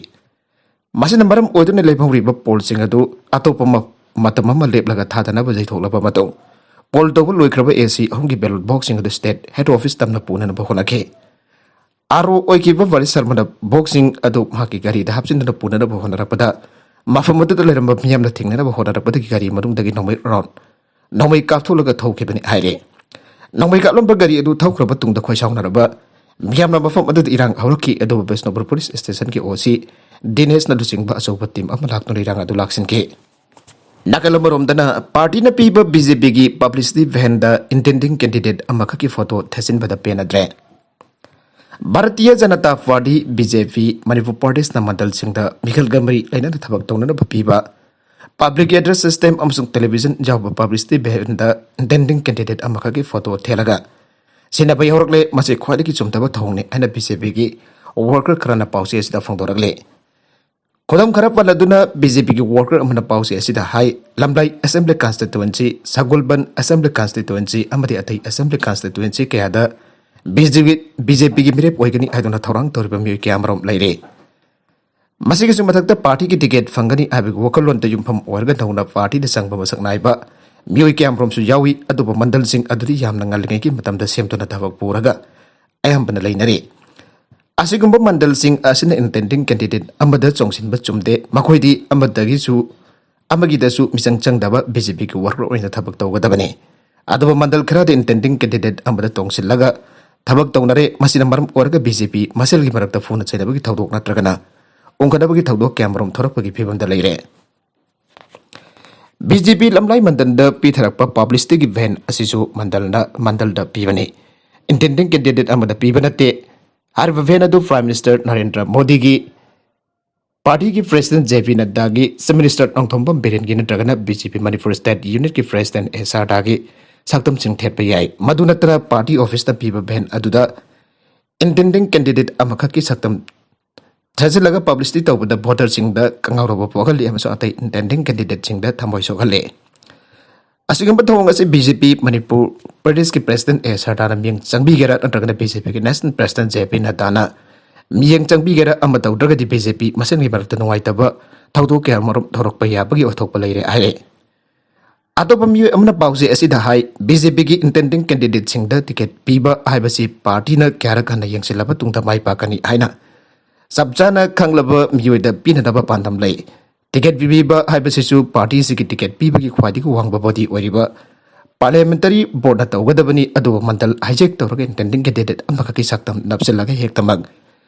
ꯃꯁꯤꯅ ꯃꯔꯝ ꯑꯣꯏꯗꯨꯅ ꯂꯦꯝꯍꯧꯔꯤꯕ ꯄꯣꯜꯁꯤꯡ ꯑꯗꯨ ꯑꯇꯣꯞꯄ ꯃ-, ꯃꯇꯝ ꯑꯃ ꯂꯦꯞꯂꯒ ꯊꯥꯗꯅꯕ ꯌꯩꯊꯣꯛꯂꯕ ꯃꯇꯨꯡ, ꯄꯣꯜ ꯇꯧꯕ ꯂꯣꯏꯈ꯭ꯔꯕ ꯑꯦ ꯁꯤ ꯑꯍꯨꯝꯒꯤ ꯕꯦꯂꯣꯠ ꯕꯣꯛꯁꯁꯤꯡ ꯑꯗꯨ ꯁ꯭ꯇꯦꯠ ꯍꯦꯗ ꯑꯣꯐꯤꯁ ꯇꯝꯅ ꯄꯨꯅꯅꯕ ꯍꯣꯠꯅꯈꯤ꯫ ꯑꯥꯔ ꯑꯣ ꯑꯣꯏꯈꯤꯕ ꯚꯥꯔꯤꯁ ꯁꯔꯃꯅ ꯕꯣꯛꯁꯁꯤꯡ ꯑꯗꯨ ꯃꯍꯥꯛꯀꯤ ꯒꯥꯔꯤꯗ ꯍꯥꯞꯆꯤꯟꯗꯨꯅ ꯄꯨꯅꯅꯕ ꯍꯣꯠꯅꯔꯛꯄꯗ, ꯃꯐꯝ ꯑꯗꯨꯗ ꯂꯩꯔꯝꯕ ꯃꯤꯌꯥꯝꯅ ꯊꯦꯡꯅꯅꯕ ꯍꯣꯠꯅꯔꯛꯄꯗꯒꯤ ꯒꯥꯔꯤ ꯃꯅꯨꯡꯗꯒꯤ ꯅꯣꯡꯃꯩ ꯔꯥꯎꯟ ꯅꯣꯡꯃꯩ ꯀꯥꯞꯊꯣꯛꯂꯒ ꯊꯧꯈꯤꯕꯅꯤ ꯍꯥꯏꯔꯤ꯫ ꯅꯣꯡꯃꯩ ꯀꯥꯞꯂꯝꯕ ꯒꯥꯔꯤ ꯑꯗꯨ ꯊꯧꯈ꯭ꯔꯕ ꯇꯨꯡꯗ ꯈꯣꯏꯁꯥꯎꯅꯔꯕ ꯃꯤꯌꯥꯝꯅ ꯃꯐꯝ ꯑꯗꯨꯗ ꯏꯔꯥꯡ ꯍꯧꯔꯛꯈꯤ꯫ ꯑꯗꯨꯕꯨ ꯕꯤꯁꯅꯨꯄꯨꯔ ꯄꯨꯂꯤꯁ ꯁ꯭ꯇꯦꯁꯟꯒꯤ ꯑꯣ ꯁꯤ ꯗꯤꯅꯦꯁꯅ ꯂꯨꯆꯤꯡꯕ ꯑꯆꯧꯕ ꯇꯤꯝ ꯑꯃ ꯂꯥꯛꯇꯨꯅ ꯏꯔꯥꯡ ꯑꯗꯨ ꯂꯥꯛꯁꯤꯟꯈꯤ꯫ ꯅꯥꯀꯜ ꯑꯃꯔꯣꯝꯗꯅ, ꯄꯥꯔꯇꯤꯅ ꯄꯤꯕ ꯕꯤ ꯖꯦ ꯄꯤꯒꯤ ꯄꯕ꯭ꯂꯤꯁꯤꯇꯤ ꯚꯦꯟꯗ ꯏꯟꯇꯦꯟꯗꯤꯡ ꯀꯦꯟꯗꯤꯗꯦꯠ ꯑꯃꯈꯛꯀꯤ ꯐꯣꯇꯣ ꯊꯦꯠꯆꯤꯟꯕꯗ ꯄꯦꯟꯅꯗ꯭ꯔꯦ꯫ Bharatiya Janata party, B J P, Manipur ꯄ꯭ꯔꯗꯦꯁꯅ ꯃꯟꯗꯜꯁꯤꯡꯗ ꯃꯤꯈꯜꯒ ꯃꯔꯤ ꯂꯩꯅꯅ ꯊꯕꯛ ꯇꯧꯅꯅꯕ ꯄꯤꯕ ꯄꯕ꯭ꯂꯤꯛ ꯑꯦꯗ꯭ꯔꯦꯁ ꯁꯤꯁꯇꯦꯝ ꯑꯃꯁꯨꯡ ꯇꯦꯂꯤꯚꯤꯖꯟ ꯌꯥꯎꯕ ꯄꯕ꯭ꯂꯤꯁꯤꯇꯤ ꯚꯦꯟꯗ ꯏꯟꯇꯦꯟꯗꯤꯡ ꯀꯦꯟꯗꯤꯗꯦꯠ ꯑꯃꯈꯛꯀꯤ ꯐꯣꯇꯣ ꯊꯦꯠꯂꯒ ꯁꯤꯟꯅꯕ ꯌꯥꯎꯔꯛꯂꯦ꯫ ꯃꯁꯤ ꯈ꯭ꯋꯥꯏꯗꯒꯤ ꯆꯨꯝꯗꯕ ꯊꯧꯑꯣꯡꯅꯤ ꯍꯥꯏꯅ ꯕꯤ ꯖꯦ ꯄꯤꯒꯤ ꯋꯥꯔꯀꯔ ꯈꯔꯅ ꯄꯥꯎꯆꯦ ꯑꯁꯤꯗ ꯐꯣꯡꯗꯣꯔꯛꯂꯤ꯫ ꯈꯨꯗꯝ ꯈꯔ ꯄꯜꯂꯗꯨꯅ, ꯕꯤ ꯖꯦ ꯄꯤꯒꯤ ꯋꯥꯔꯀꯔ ꯑꯃꯅ ꯄꯥꯎꯆꯦ ꯑꯁꯤꯗ ꯍꯥꯏ, ꯂꯝꯂꯥꯏ ꯑꯦꯁꯦꯝꯕ꯭ꯂꯤ ꯀꯟꯁꯇꯤꯇ꯭ꯋꯦꯟꯁꯤ, ꯁꯒꯣꯜꯕꯟ ꯑꯦꯁꯦꯝꯕ꯭ꯂꯤ ꯀꯟꯁꯇꯤꯇ꯭ꯋꯦꯟꯁꯤ ꯑꯃꯗꯤ ꯑꯇꯩ ꯑꯦꯁꯦꯝꯕ꯭ꯂꯤ ꯀꯟꯁꯇꯤꯇ꯭ꯋꯦꯟꯁꯤ ꯀꯌꯥꯗ ꯕꯤ ꯖꯦ ꯄꯤ, ꯕꯤ ꯖꯦ ꯄꯤꯒꯤ ꯃꯤꯔꯦꯞ ꯑꯣꯏꯒꯅꯤ ꯍꯥꯏꯗꯨꯅ ꯊꯧꯔꯥꯡ ꯇꯧꯔꯤꯕ ꯃꯤꯑꯣꯏ ꯀꯌꯥ ꯑꯃꯔꯣꯝ ꯂꯩꯔꯦ꯫ ꯃꯁꯤꯒꯤꯁꯨ ꯃꯊꯛꯇ ꯄꯥꯔꯇꯤꯒꯤ ꯇꯤꯀꯦꯠ ꯐꯪꯒꯅꯤ ꯍꯥꯏꯕꯒꯤ ꯋꯥꯈꯜꯂꯣꯟꯗ ꯌꯨꯝꯐꯝ ꯑꯣꯏꯔꯒ ꯅꯧꯅ ꯄꯥꯔꯇꯤꯗ ꯆꯪꯕ ꯃꯁꯛ ꯅꯥꯏꯕ ꯃꯤꯑꯣꯏ ꯀꯌꯥꯃꯔꯣꯝꯁꯨ ꯌꯥꯎꯏ꯫ ꯑꯗꯨꯕꯨ ꯃꯟꯗꯜꯁꯤꯡ ꯑꯗꯨꯗꯤ ꯌꯥꯝꯅ ꯉꯜꯂꯤꯉꯩꯒꯤ ꯃꯇꯝꯗ ꯁꯦꯝꯗꯨꯅ ꯊꯕꯛ ꯄꯨꯔꯒ ꯑꯌꯥꯝꯕꯅ ꯂꯩꯅꯔꯤ꯫ ꯑꯁꯤꯒꯨꯝꯕ ꯃꯟꯗꯜꯁꯤꯡ ꯑꯁꯤꯅ ꯏꯟꯇꯦꯟꯗꯤꯡ ꯀꯦꯟꯗꯤꯗꯦꯠ ꯑꯃꯗ ꯆꯣꯡꯁꯤꯟꯕ ꯆꯨꯝꯗꯦ꯫ ꯃꯈꯣꯏꯗꯤ ꯑꯃꯗꯒꯤꯁꯨ ꯑꯃꯒꯤꯗꯁꯨ ꯃꯤꯆꯪ ꯆꯪꯗꯕ ꯕꯤ ꯖꯦ ꯄꯤꯒꯤ ꯋꯥꯔꯛꯂꯣꯠ ꯑꯣꯏꯅ ꯊꯕꯛ ꯇꯧꯒꯗꯕꯅꯤ꯫ ꯑꯗꯨꯕꯨ ꯃꯟꯗꯜ ꯈꯔꯗꯤ intending candidate ꯑꯃꯗ ꯇꯣꯡꯁꯤꯜꯂꯒ ꯊꯕꯛ ꯇꯧꯅꯔꯦ꯫ ꯃꯁꯤꯅ ꯃꯔꯝ ꯑꯣꯏꯔꯒ ꯕꯤ ꯖꯦ ꯄꯤ ꯃꯁꯦꯜꯒꯤ ꯃꯔꯛꯇ ꯐꯨꯅ ꯆꯩꯅꯕꯒꯤ ꯊꯧꯗꯣꯛ ꯅꯠꯇ꯭ꯔꯒꯅ ꯎꯪꯈꯠꯅꯕꯒꯤ ꯊꯧꯗꯣꯛ ꯀꯌꯥꯃꯔꯨꯝ ꯊꯣꯔꯛꯄꯒꯤ ꯐꯤꯕꯝꯗ ꯂꯩꯔꯦ꯫ ꯕꯤ ꯖꯦ ꯄꯤ ꯂꯝꯂꯥꯏ ꯃꯟꯗꯜꯗ ꯄꯤꯊꯔꯛꯄ publicity ꯒꯤ van ꯑꯁꯤꯁꯨ ꯃꯟꯗꯜꯅ, ꯃꯟꯗꯜꯗ ꯄꯤꯕꯅꯤ꯫ Intending candidate ꯑꯃꯗ ꯄꯤꯕ ꯅꯠꯇꯦ꯫ ꯍꯥꯏꯔꯤꯕ van ꯑꯗꯨ Prime Minister ꯅꯔꯦꯟꯗ꯭ꯔ ꯃꯣꯗꯤꯒꯤ, party ꯒꯤ President J P Nadda ꯒꯤ, Chief Minister ꯅꯣꯡꯊꯣꯝꯕꯝ ꯕꯤꯔꯦꯟꯒꯤ ꯅꯠꯇ꯭ꯔꯒꯅ B J P Manipur State Unit ꯀꯤ President A Sharda ꯒꯤ ꯁꯛꯇꯝꯁꯤꯡ ꯊꯦꯠꯄ ꯌꯥꯏ꯫ ꯃꯗꯨ ꯅꯠꯇꯅ party office ꯇ ꯄꯤꯕ van ꯑꯗꯨꯗ intending candidate ꯑꯃꯈꯛꯀꯤ ꯁꯛꯇꯝ ꯊꯥꯖꯤꯜꯂꯒ publicity ꯇꯧꯕꯗ voter ꯁꯤꯡꯗ ꯀꯉꯥꯎꯔꯧꯕ ꯄꯣꯛꯍꯜꯂꯤ ꯑꯃꯁꯨꯡ ꯑꯇꯩ intending candidate ꯁꯤꯡꯗ ꯊꯃꯣꯏ ꯁꯣꯛꯍꯜꯂꯤ꯫ ꯑꯁꯤꯒꯨꯝꯕ ꯊꯧꯑꯣꯡ ꯑꯁꯤ B J P ꯃꯅꯤꯄꯨꯔ ꯄ꯭ꯔꯗꯦꯁꯀꯤ President A Sharda ꯅ ꯃꯤꯠꯌꯦꯡ ꯆꯪꯕꯤꯒꯦꯔꯥ ꯅꯠꯇ꯭ꯔꯒꯅ B J P ꯒꯤ National President J P Nadda ꯅ ꯃꯤꯠꯌꯦꯡ ꯆꯪꯕꯤꯒꯦꯔꯥ, ꯑꯃ ꯇꯧꯗ꯭ꯔꯒꯗꯤ B J P ꯃꯁꯦꯟꯒꯤ ꯃꯔꯛꯇ ꯅꯨꯡꯉꯥꯏꯇꯕ ꯊꯧꯗꯣꯛ ꯀꯌꯥ ꯃꯔꯨꯝ ꯊꯣꯔꯛꯄ ꯌꯥꯕꯒꯤ ꯑꯣꯏꯊꯣꯛꯄ ꯂꯩꯔꯦ ꯍꯥꯏꯔꯦ꯫ ꯑꯇꯣꯞꯄ ꯃꯤꯑꯣꯏ ꯑꯃꯅ ꯄꯥꯎꯆꯦ ꯑꯁꯤꯗ ꯍꯥꯏ, B J P ꯒꯤ intending candidate ꯁꯤꯡꯗ ticket ꯄꯤꯕ ꯍꯥꯏꯕꯁꯤ party ꯅ ꯀꯌꯥꯔꯛ ꯍꯟꯅ ꯌꯦꯡꯁꯤꯜꯂꯕ ꯇꯨꯡꯗ ꯃꯥꯏ ꯄꯥꯛꯀꯅꯤ ꯍꯥꯏꯅ ꯆꯞ ꯆꯥꯅ ꯈꯪꯂꯕ ꯃꯤꯑꯣꯏꯗ ꯄꯤꯅꯅꯕ ꯄꯥꯟꯗꯝ ꯂꯩ꯫ Ticket ꯄꯤꯕꯤꯕ ꯍꯥꯏꯕꯁꯤꯁꯨ party ꯁꯤꯒꯤ ticket ꯄꯤꯕꯒꯤ ꯈ꯭ꯋꯥꯏꯗꯒꯤ ꯋꯥꯡꯕ body ꯑꯣꯏꯔꯤꯕ Parliamentary Board ꯅ ꯇꯧꯒꯗꯕꯅꯤ꯫ ꯑꯗꯨꯕꯨ ꯃꯟꯗꯜ hijack ꯇꯧꯔꯒ intending candidate ꯑꯃꯈꯛꯀꯤ ꯁꯛꯇꯝ ꯅꯞꯁꯤꯜꯂꯒ ꯍꯦꯛꯇꯃꯛ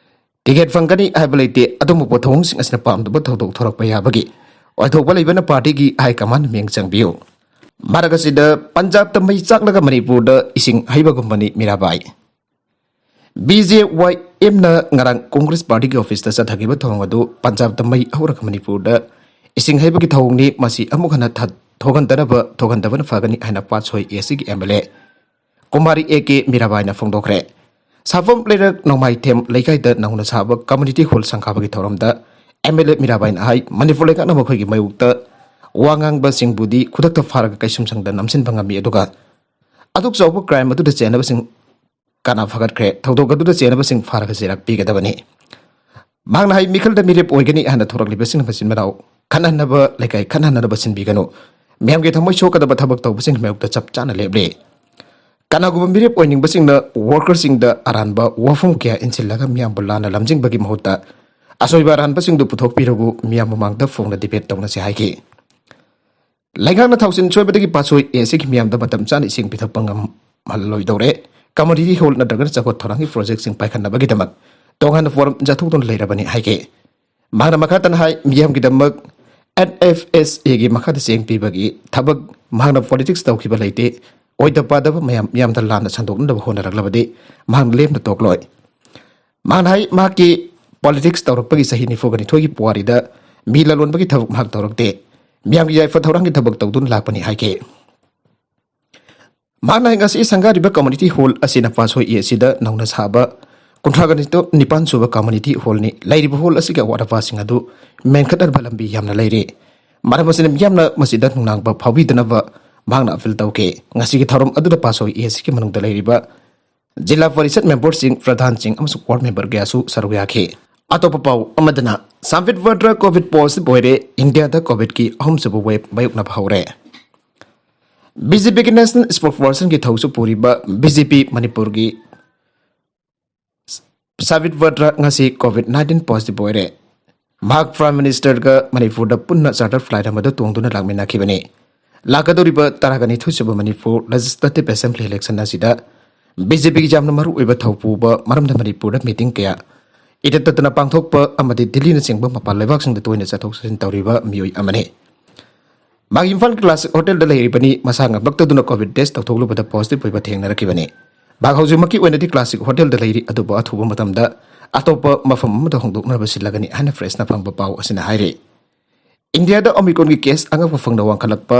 ticket ꯐꯪꯒꯅꯤ ꯍꯥꯏꯕ ꯂꯩꯇꯦ꯫ ꯑꯗꯨꯝꯕ ꯊꯧꯑꯣꯡꯁꯤꯡ ꯑꯁꯤꯅ ꯄꯥꯝꯗꯕ ꯊꯧꯗꯣꯛ ꯊꯣꯔꯛꯄ ꯌꯥꯕꯒꯤ ꯑꯣꯏꯊꯣꯛꯄ ꯂꯩꯕꯅ party ꯒꯤ high command ꯅ ꯃꯤꯠꯌꯦꯡ ꯆꯪꯕꯤꯌꯨ꯫ ꯃꯔꯛ ꯑꯁꯤꯗ ꯄꯟꯖꯥꯕꯇ ꯃꯩ ꯆꯥꯛꯂꯒ ꯃꯅꯤꯄꯨꯔꯗ ꯏꯁꯤꯡ ꯍꯩꯕꯒꯨꯝꯕꯅꯤ Mirabai. B J Y M ꯅ ꯉꯔꯥꯡ Congress party ꯒꯤ office ꯇ ꯆꯠꯊꯈꯤꯕ ꯊꯧꯑꯣꯡ ꯑꯗꯨ ꯄꯟꯖꯥꯕꯇ ꯃꯩ ꯍꯧꯔꯒ ꯃꯅꯤꯄꯨꯔꯗ ꯏꯁꯤꯡ ꯍꯩꯕꯒꯤ ꯊꯧꯑꯣꯡꯅꯤ꯫ ꯃꯁꯤ ꯑꯃꯨꯛ ꯍꯟꯅ ꯊ-, ꯊꯣꯛꯍꯟꯗꯅꯕ, ꯊꯣꯛꯍꯟꯗꯕꯅ ꯐꯒꯅꯤ ꯍꯥꯏꯅ ꯄꯥꯠꯁꯣꯏ A C ꯒꯤ M L A Kumari A K ꯃꯤꯔꯥꯕꯥꯏꯅ ꯐꯣꯡꯗꯣꯛꯈ꯭ꯔꯦ꯫ ꯁꯥꯐꯝ ꯂꯩꯔꯛ ꯅꯣꯡꯃꯥꯏꯊꯦꯝ ꯂꯩꯀꯥꯏꯗ ꯅꯧꯅ ꯁꯥꯕ community hall ꯁꯪꯒꯥꯕꯒꯤ ꯊꯧꯔꯝꯗ M L A ꯃꯤꯔꯥꯕꯥꯏꯅ ꯍꯥꯏ, ꯃꯅꯤꯄꯨꯔ ꯂꯩꯉꯥꯛꯅ ꯃꯈꯣꯏꯒꯤ ꯃꯥꯌꯣꯛꯇ ꯋꯥ ꯉꯥꯡꯕꯁꯤꯡꯕꯨꯗꯤ ꯈꯨꯗꯛꯇ ꯐꯥꯔꯒ ꯀꯩꯁꯨꯝꯁꯪꯗ ꯅꯝꯁꯤꯟꯕ ꯉꯝꯃꯤ, ꯑꯗꯨꯒ ꯑꯗꯨꯛ ꯆꯥꯎꯕ crime ꯑꯗꯨꯗ ꯆꯦꯟꯅꯕꯁꯤꯡ ꯀꯅꯥ ꯐꯒꯠꯈ꯭ꯔꯦ? ꯊꯧꯗꯣꯛ ꯑꯗꯨꯗ ꯆꯦꯟꯅꯕꯁꯤꯡ ꯐꯥꯔꯒ ꯆꯩꯔꯥꯛ ꯄꯤꯒꯗꯕꯅꯤ꯫ ꯃꯍꯥꯛꯅ ꯍꯥꯏ, ꯃꯤꯈꯜꯗ ꯃꯤꯔꯦꯞ ꯑꯣꯏꯒꯅꯤ ꯍꯥꯏꯅ ꯊꯣꯔꯛꯂꯤꯕꯁꯤꯡ ꯃꯆꯤꯟ ꯃꯅꯥꯎ ꯈꯠꯅꯍꯟꯅꯕ, ꯂꯩꯀꯥꯏ ꯈꯠꯅꯍꯟꯅꯕ ꯁꯤꯟꯕꯤꯒꯅꯨ꯫ ꯃꯤꯌꯥꯝꯒꯤ ꯊꯃꯣꯏ ꯁꯣꯛꯀꯗꯕ ꯊꯕꯛ ꯇꯧꯕꯁꯤꯡꯒꯤ ꯃꯥꯌꯣꯛꯇ ꯆꯞ ꯆꯥꯅ ꯂꯦꯞꯂꯤ꯫ ꯀꯅꯥꯒꯨꯝꯕ ꯃꯤꯔꯦꯞ ꯑꯣꯏꯅꯤꯡꯕꯁꯤꯡꯅ worker ꯁꯤꯡꯗ ꯑꯔꯥꯟꯕ ꯋꯥꯐꯝ ꯀꯌꯥ ꯏꯟꯁꯤꯜꯂꯒ ꯃꯤꯌꯥꯝꯕꯨ ꯂꯥꯟꯅ ꯂꯝꯖꯤꯡꯕꯒꯤ ꯃꯍꯨꯠꯇ ꯑꯁꯣꯏꯕ ꯑꯔꯥꯟꯕꯁꯤꯡꯗꯨ ꯄꯨꯊꯣꯛꯄꯤꯔꯒ ꯃꯤꯌꯥꯝ ꯃꯃꯥꯡꯗ ꯐꯣꯡꯅ debate ꯇꯧꯅꯁꯤ ꯍꯥꯏꯈꯤ꯫ ꯂꯩꯉꯥꯛꯅ ꯊꯥꯎꯁꯤꯟ ꯁꯣꯏꯕꯗꯒꯤ ꯄꯥꯠꯁꯣꯏ ꯑꯦ ꯑꯁꯤꯒꯤ ꯃꯤꯌꯥꯝꯗ ꯃꯇꯝ ꯆꯥꯅ ꯏꯁꯤꯡ ꯄꯤꯊꯛꯄ ꯉꯝꯍꯜꯂꯣꯏꯗꯧꯔꯦ꯫ ꯀꯝꯃꯨꯅꯤꯇꯤ ꯍꯣꯜ ꯅꯠꯇ꯭ꯔꯒꯅ ꯆꯥꯎꯈꯠ ꯊꯧꯔꯥꯡꯒꯤ ꯄ꯭ꯔꯣꯖꯦꯛꯁꯤꯡ ꯄꯥꯏꯈꯠꯅꯕꯒꯤꯗꯃꯛ ꯇꯣꯉꯥꯟꯕ ꯐꯣꯔꯝ ꯆꯠꯊꯣꯛꯇꯨꯅ ꯂꯩꯔꯕꯅꯤ ꯍꯥꯏꯈꯤ꯫ ꯃꯍꯥꯛꯅ ꯃꯈꯥ ꯇꯥꯅ ꯍꯥꯏ, ꯃꯤꯌꯥꯝꯒꯤꯗꯃꯛ ꯑꯦꯟ ꯑꯦꯐ ꯑꯦꯁ ꯑꯦꯒꯤ ꯃꯈꯥꯗ ꯆꯦꯡ ꯄꯤꯕꯒꯤ ꯊꯕꯛ ꯃꯍꯥꯛꯅ ꯄꯣꯂꯤꯇꯤꯛꯁ ꯇꯧꯈꯤꯕ ꯂꯩꯇꯦ꯫ ꯑꯣꯏꯗ ꯄꯥꯗꯕ ꯃꯌꯥꯝ ꯃꯤꯌꯥꯝꯗ ꯂꯥꯟꯅ ꯁꯟꯗꯣꯛꯅꯕ ꯍꯣꯠꯅꯔꯛꯂꯕꯗꯤ ꯃꯍꯥꯛꯅ ꯂꯦꯝꯅ ꯇꯣꯛꯂꯣꯏ꯫ ꯃꯍꯥꯛꯅ ꯍꯥꯏ, ꯃꯍꯥꯛꯀꯤ ꯄꯣꯂꯤꯇꯤꯛꯁ ꯇꯧꯔꯛꯄꯒꯤ ꯆꯍꯤ ꯅꯤꯐꯨꯒ ꯅꯤꯊꯣꯏꯒꯤ ꯄꯨꯋꯥꯔꯤꯗ ꯃꯤ ꯂꯂꯣꯟꯕꯒꯤ ꯊꯕꯛ ꯃꯍꯥꯛ ꯇꯧꯔꯛꯇꯦ꯫ ꯃꯤꯌꯥꯝꯒꯤ ꯌꯥꯏꯐ ꯊꯧꯔꯥꯡꯒꯤ ꯊꯕꯛ ꯇꯧꯗꯨꯅ ꯂꯥꯛꯄꯅꯤ ꯍꯥꯏꯈꯤ꯫ ꯃꯍꯥꯛꯅ ꯉꯁꯤ ꯁꯪꯒꯥꯔꯤꯕ ꯀꯝꯃꯨꯅꯤꯇꯤ ꯍꯣꯜ ꯑꯁꯤꯅ ꯄꯥꯠꯁꯣꯏ ꯑꯦ ꯑꯁꯤꯗ ꯅꯧꯅ ꯁꯥꯕ ꯀꯨꯟꯊ꯭ꯔꯥꯒ ꯅꯤꯄꯥꯟ ꯁꯨꯕ ꯀꯝꯃꯨꯅꯤꯇꯤ ꯍꯣꯜꯅꯤ꯫ ꯂꯩꯔꯤꯕ ꯍꯣꯜ ꯑꯁꯤꯒꯤ ꯑꯋꯥꯠ ꯑꯄꯥꯁꯤꯡ ꯑꯗꯨ ꯃꯦꯟꯈꯠꯅꯕ ꯂꯝꯕꯤ ꯌꯥꯝꯅ ꯂꯩꯔꯤ꯫ ꯃꯔꯝ ꯑꯁꯤꯅ ꯃꯤꯌꯥꯝꯅ ꯃꯁꯤꯗ ꯅꯨꯡꯅꯥꯡꯕ ꯐꯥꯎꯕꯤꯗꯅꯕ ꯃꯍꯥꯛꯅ ꯑꯄꯤꯜ ꯇꯧꯈꯤ꯫ ꯉꯁꯤꯒꯤ ꯊꯧꯔꯝ ꯑꯗꯨꯗ ꯄꯥꯠꯁꯣꯏ ꯑꯦ ꯑꯁꯤꯒꯤ ꯃꯅꯨꯡꯗ ꯂꯩꯔꯤꯕ ꯖꯤꯂꯥ ꯄꯔꯤꯁꯠ ꯃꯦꯝꯕꯔꯁꯤꯡ, ꯄ꯭ꯔꯙꯥꯟꯁꯤꯡ ꯑꯃꯁꯨꯡ ꯋꯥꯔꯗ ꯃꯦꯝꯕꯔ ꯀꯌꯥꯁꯨ ꯁꯔꯨꯛ ꯌꯥꯈꯤ꯫ ꯑꯇꯣꯞꯄ ꯄꯥꯎ ꯑꯃꯗꯅ, ꯁꯥꯝꯕꯤꯠ ꯕꯗ꯭ꯔ ꯀꯣꯚꯤꯗ ꯄꯣꯖꯤꯇꯤꯚ ꯑꯣꯏꯔꯦ, ꯏꯟꯗꯤꯌꯥꯗ ꯀꯣꯚꯤꯗꯀꯤ ꯑꯍꯨꯝꯁꯨꯕ ꯋꯦꯕ ꯃꯥꯌꯣꯛꯅꯕ ꯍꯧꯔꯦ꯫ ꯕꯤ ꯖꯦ ꯄꯤꯒꯤ ꯅꯦꯁꯅꯦꯜ ꯁ꯭ꯄꯣꯛꯁ ꯄꯔꯁꯟꯒꯤ ꯊꯧꯁꯨ ꯄꯨꯔꯤꯕ ꯕꯤ ꯖꯦ ꯄꯤ ꯃꯅꯤꯄꯨꯔꯒꯤ ꯁꯥꯝꯕꯤꯠ ꯕꯗ꯭ꯔ ꯉꯁꯤ ꯀꯣꯚꯤꯗ ꯅꯥꯏꯟꯇꯤꯟ ꯄꯣꯖꯤꯇꯤꯚ ꯑꯣꯏꯔꯦ꯫ ꯃꯍꯥꯛ ꯄ꯭ꯔꯥꯏꯝ ꯃꯤꯅꯤꯁꯇꯔꯒ ꯃꯅꯤꯄꯨꯔꯗ ꯄꯨꯟꯅ ꯆꯥꯔꯇꯔ ꯐ꯭ꯂꯥꯏꯠ ꯑꯃꯗ ꯇꯣꯡꯗꯨꯅ ꯂꯥꯛꯃꯤꯟꯅꯈꯤꯕꯅꯤ꯫ ꯂꯥꯛꯀꯗꯧꯔꯤꯕ ꯇꯔꯥꯒ ꯅꯤꯊꯣꯏ ꯁꯨꯕ ꯃꯅꯤꯄꯨꯔ ꯂꯦꯖꯤꯁꯂꯦꯇꯤꯚ ꯑꯦꯁꯦꯝꯕ꯭ꯂꯤ ꯏꯂꯦꯛꯁꯟ ꯑꯁꯤꯗ ꯕꯤ ꯖꯦ ꯄꯤꯒꯤ ꯌꯥꯝꯅ ꯃꯔꯨꯑꯣꯏꯕ ꯊꯧ ꯄꯨꯕ ꯃꯔꯝꯗ ꯃꯅꯤꯄꯨꯔꯗ ꯃꯤꯇꯤꯡ ꯀꯌꯥ ꯏꯇꯠ ꯇꯠꯇꯅ ꯄꯥꯡꯊꯣꯛꯄ ꯑꯃꯗꯤ ꯗꯤꯜꯂꯤꯅꯆꯤꯡꯕ ꯃꯄꯥꯟ ꯂꯩꯕꯥꯛꯁꯤꯡꯗ ꯇꯣꯏꯅ ꯆꯠꯊꯣꯛ ꯆꯠꯁꯤꯟ ꯇꯧꯔꯤꯕ ꯃꯤꯑꯣꯏ ꯑꯃꯅꯤ꯫ ꯃꯍꯥꯛ ꯏꯝꯐꯥꯜ ꯀ꯭ꯂꯥꯁꯤꯛ ꯍꯣꯇꯦꯜꯗ ꯂꯩꯔꯤꯕꯅꯤ꯫ ꯃꯁꯥ ꯉꯝꯂꯛꯇꯗꯨꯅ ꯀꯣꯚꯤꯗ ꯇꯦꯁ ꯇꯧꯊꯣꯛꯂꯨꯕꯗ ꯄꯣꯖꯤꯇꯤꯚ ꯑꯣꯏꯕ ꯊꯦꯡꯅꯔꯛꯈꯤꯕꯅꯤ꯫ ꯃꯍꯥꯛ ꯍꯧꯖꯤꯛꯃꯛꯀꯤ ꯑꯣꯏꯅꯗꯤ ꯀ꯭ꯂꯥꯁꯤꯛ ꯍꯣꯇꯦꯜꯗ ꯂꯩꯔꯤ, ꯑꯗꯨꯕꯨ ꯑꯊꯨꯕ ꯃꯇꯝꯗ ꯑꯇꯣꯞꯄ ꯃꯐꯝ ꯑꯃꯗ ꯍꯣꯡꯗꯣꯛꯅꯕ ꯁꯤꯜꯂꯒꯅꯤ ꯍꯥꯏꯅ ꯄ꯭ꯔꯦꯁꯅ ꯐꯪꯕ ꯄꯥꯎ ꯑꯁꯤꯅ ꯍꯥꯏꯔꯤ꯫ ꯏꯟꯗꯤꯌꯥꯗ ꯑꯣꯃꯤꯀ꯭ꯔꯣꯟꯒꯤ ꯀꯦꯁ ꯑꯉꯛꯄ ꯐꯪꯅ ꯋꯥꯡꯈꯠꯂꯛꯄ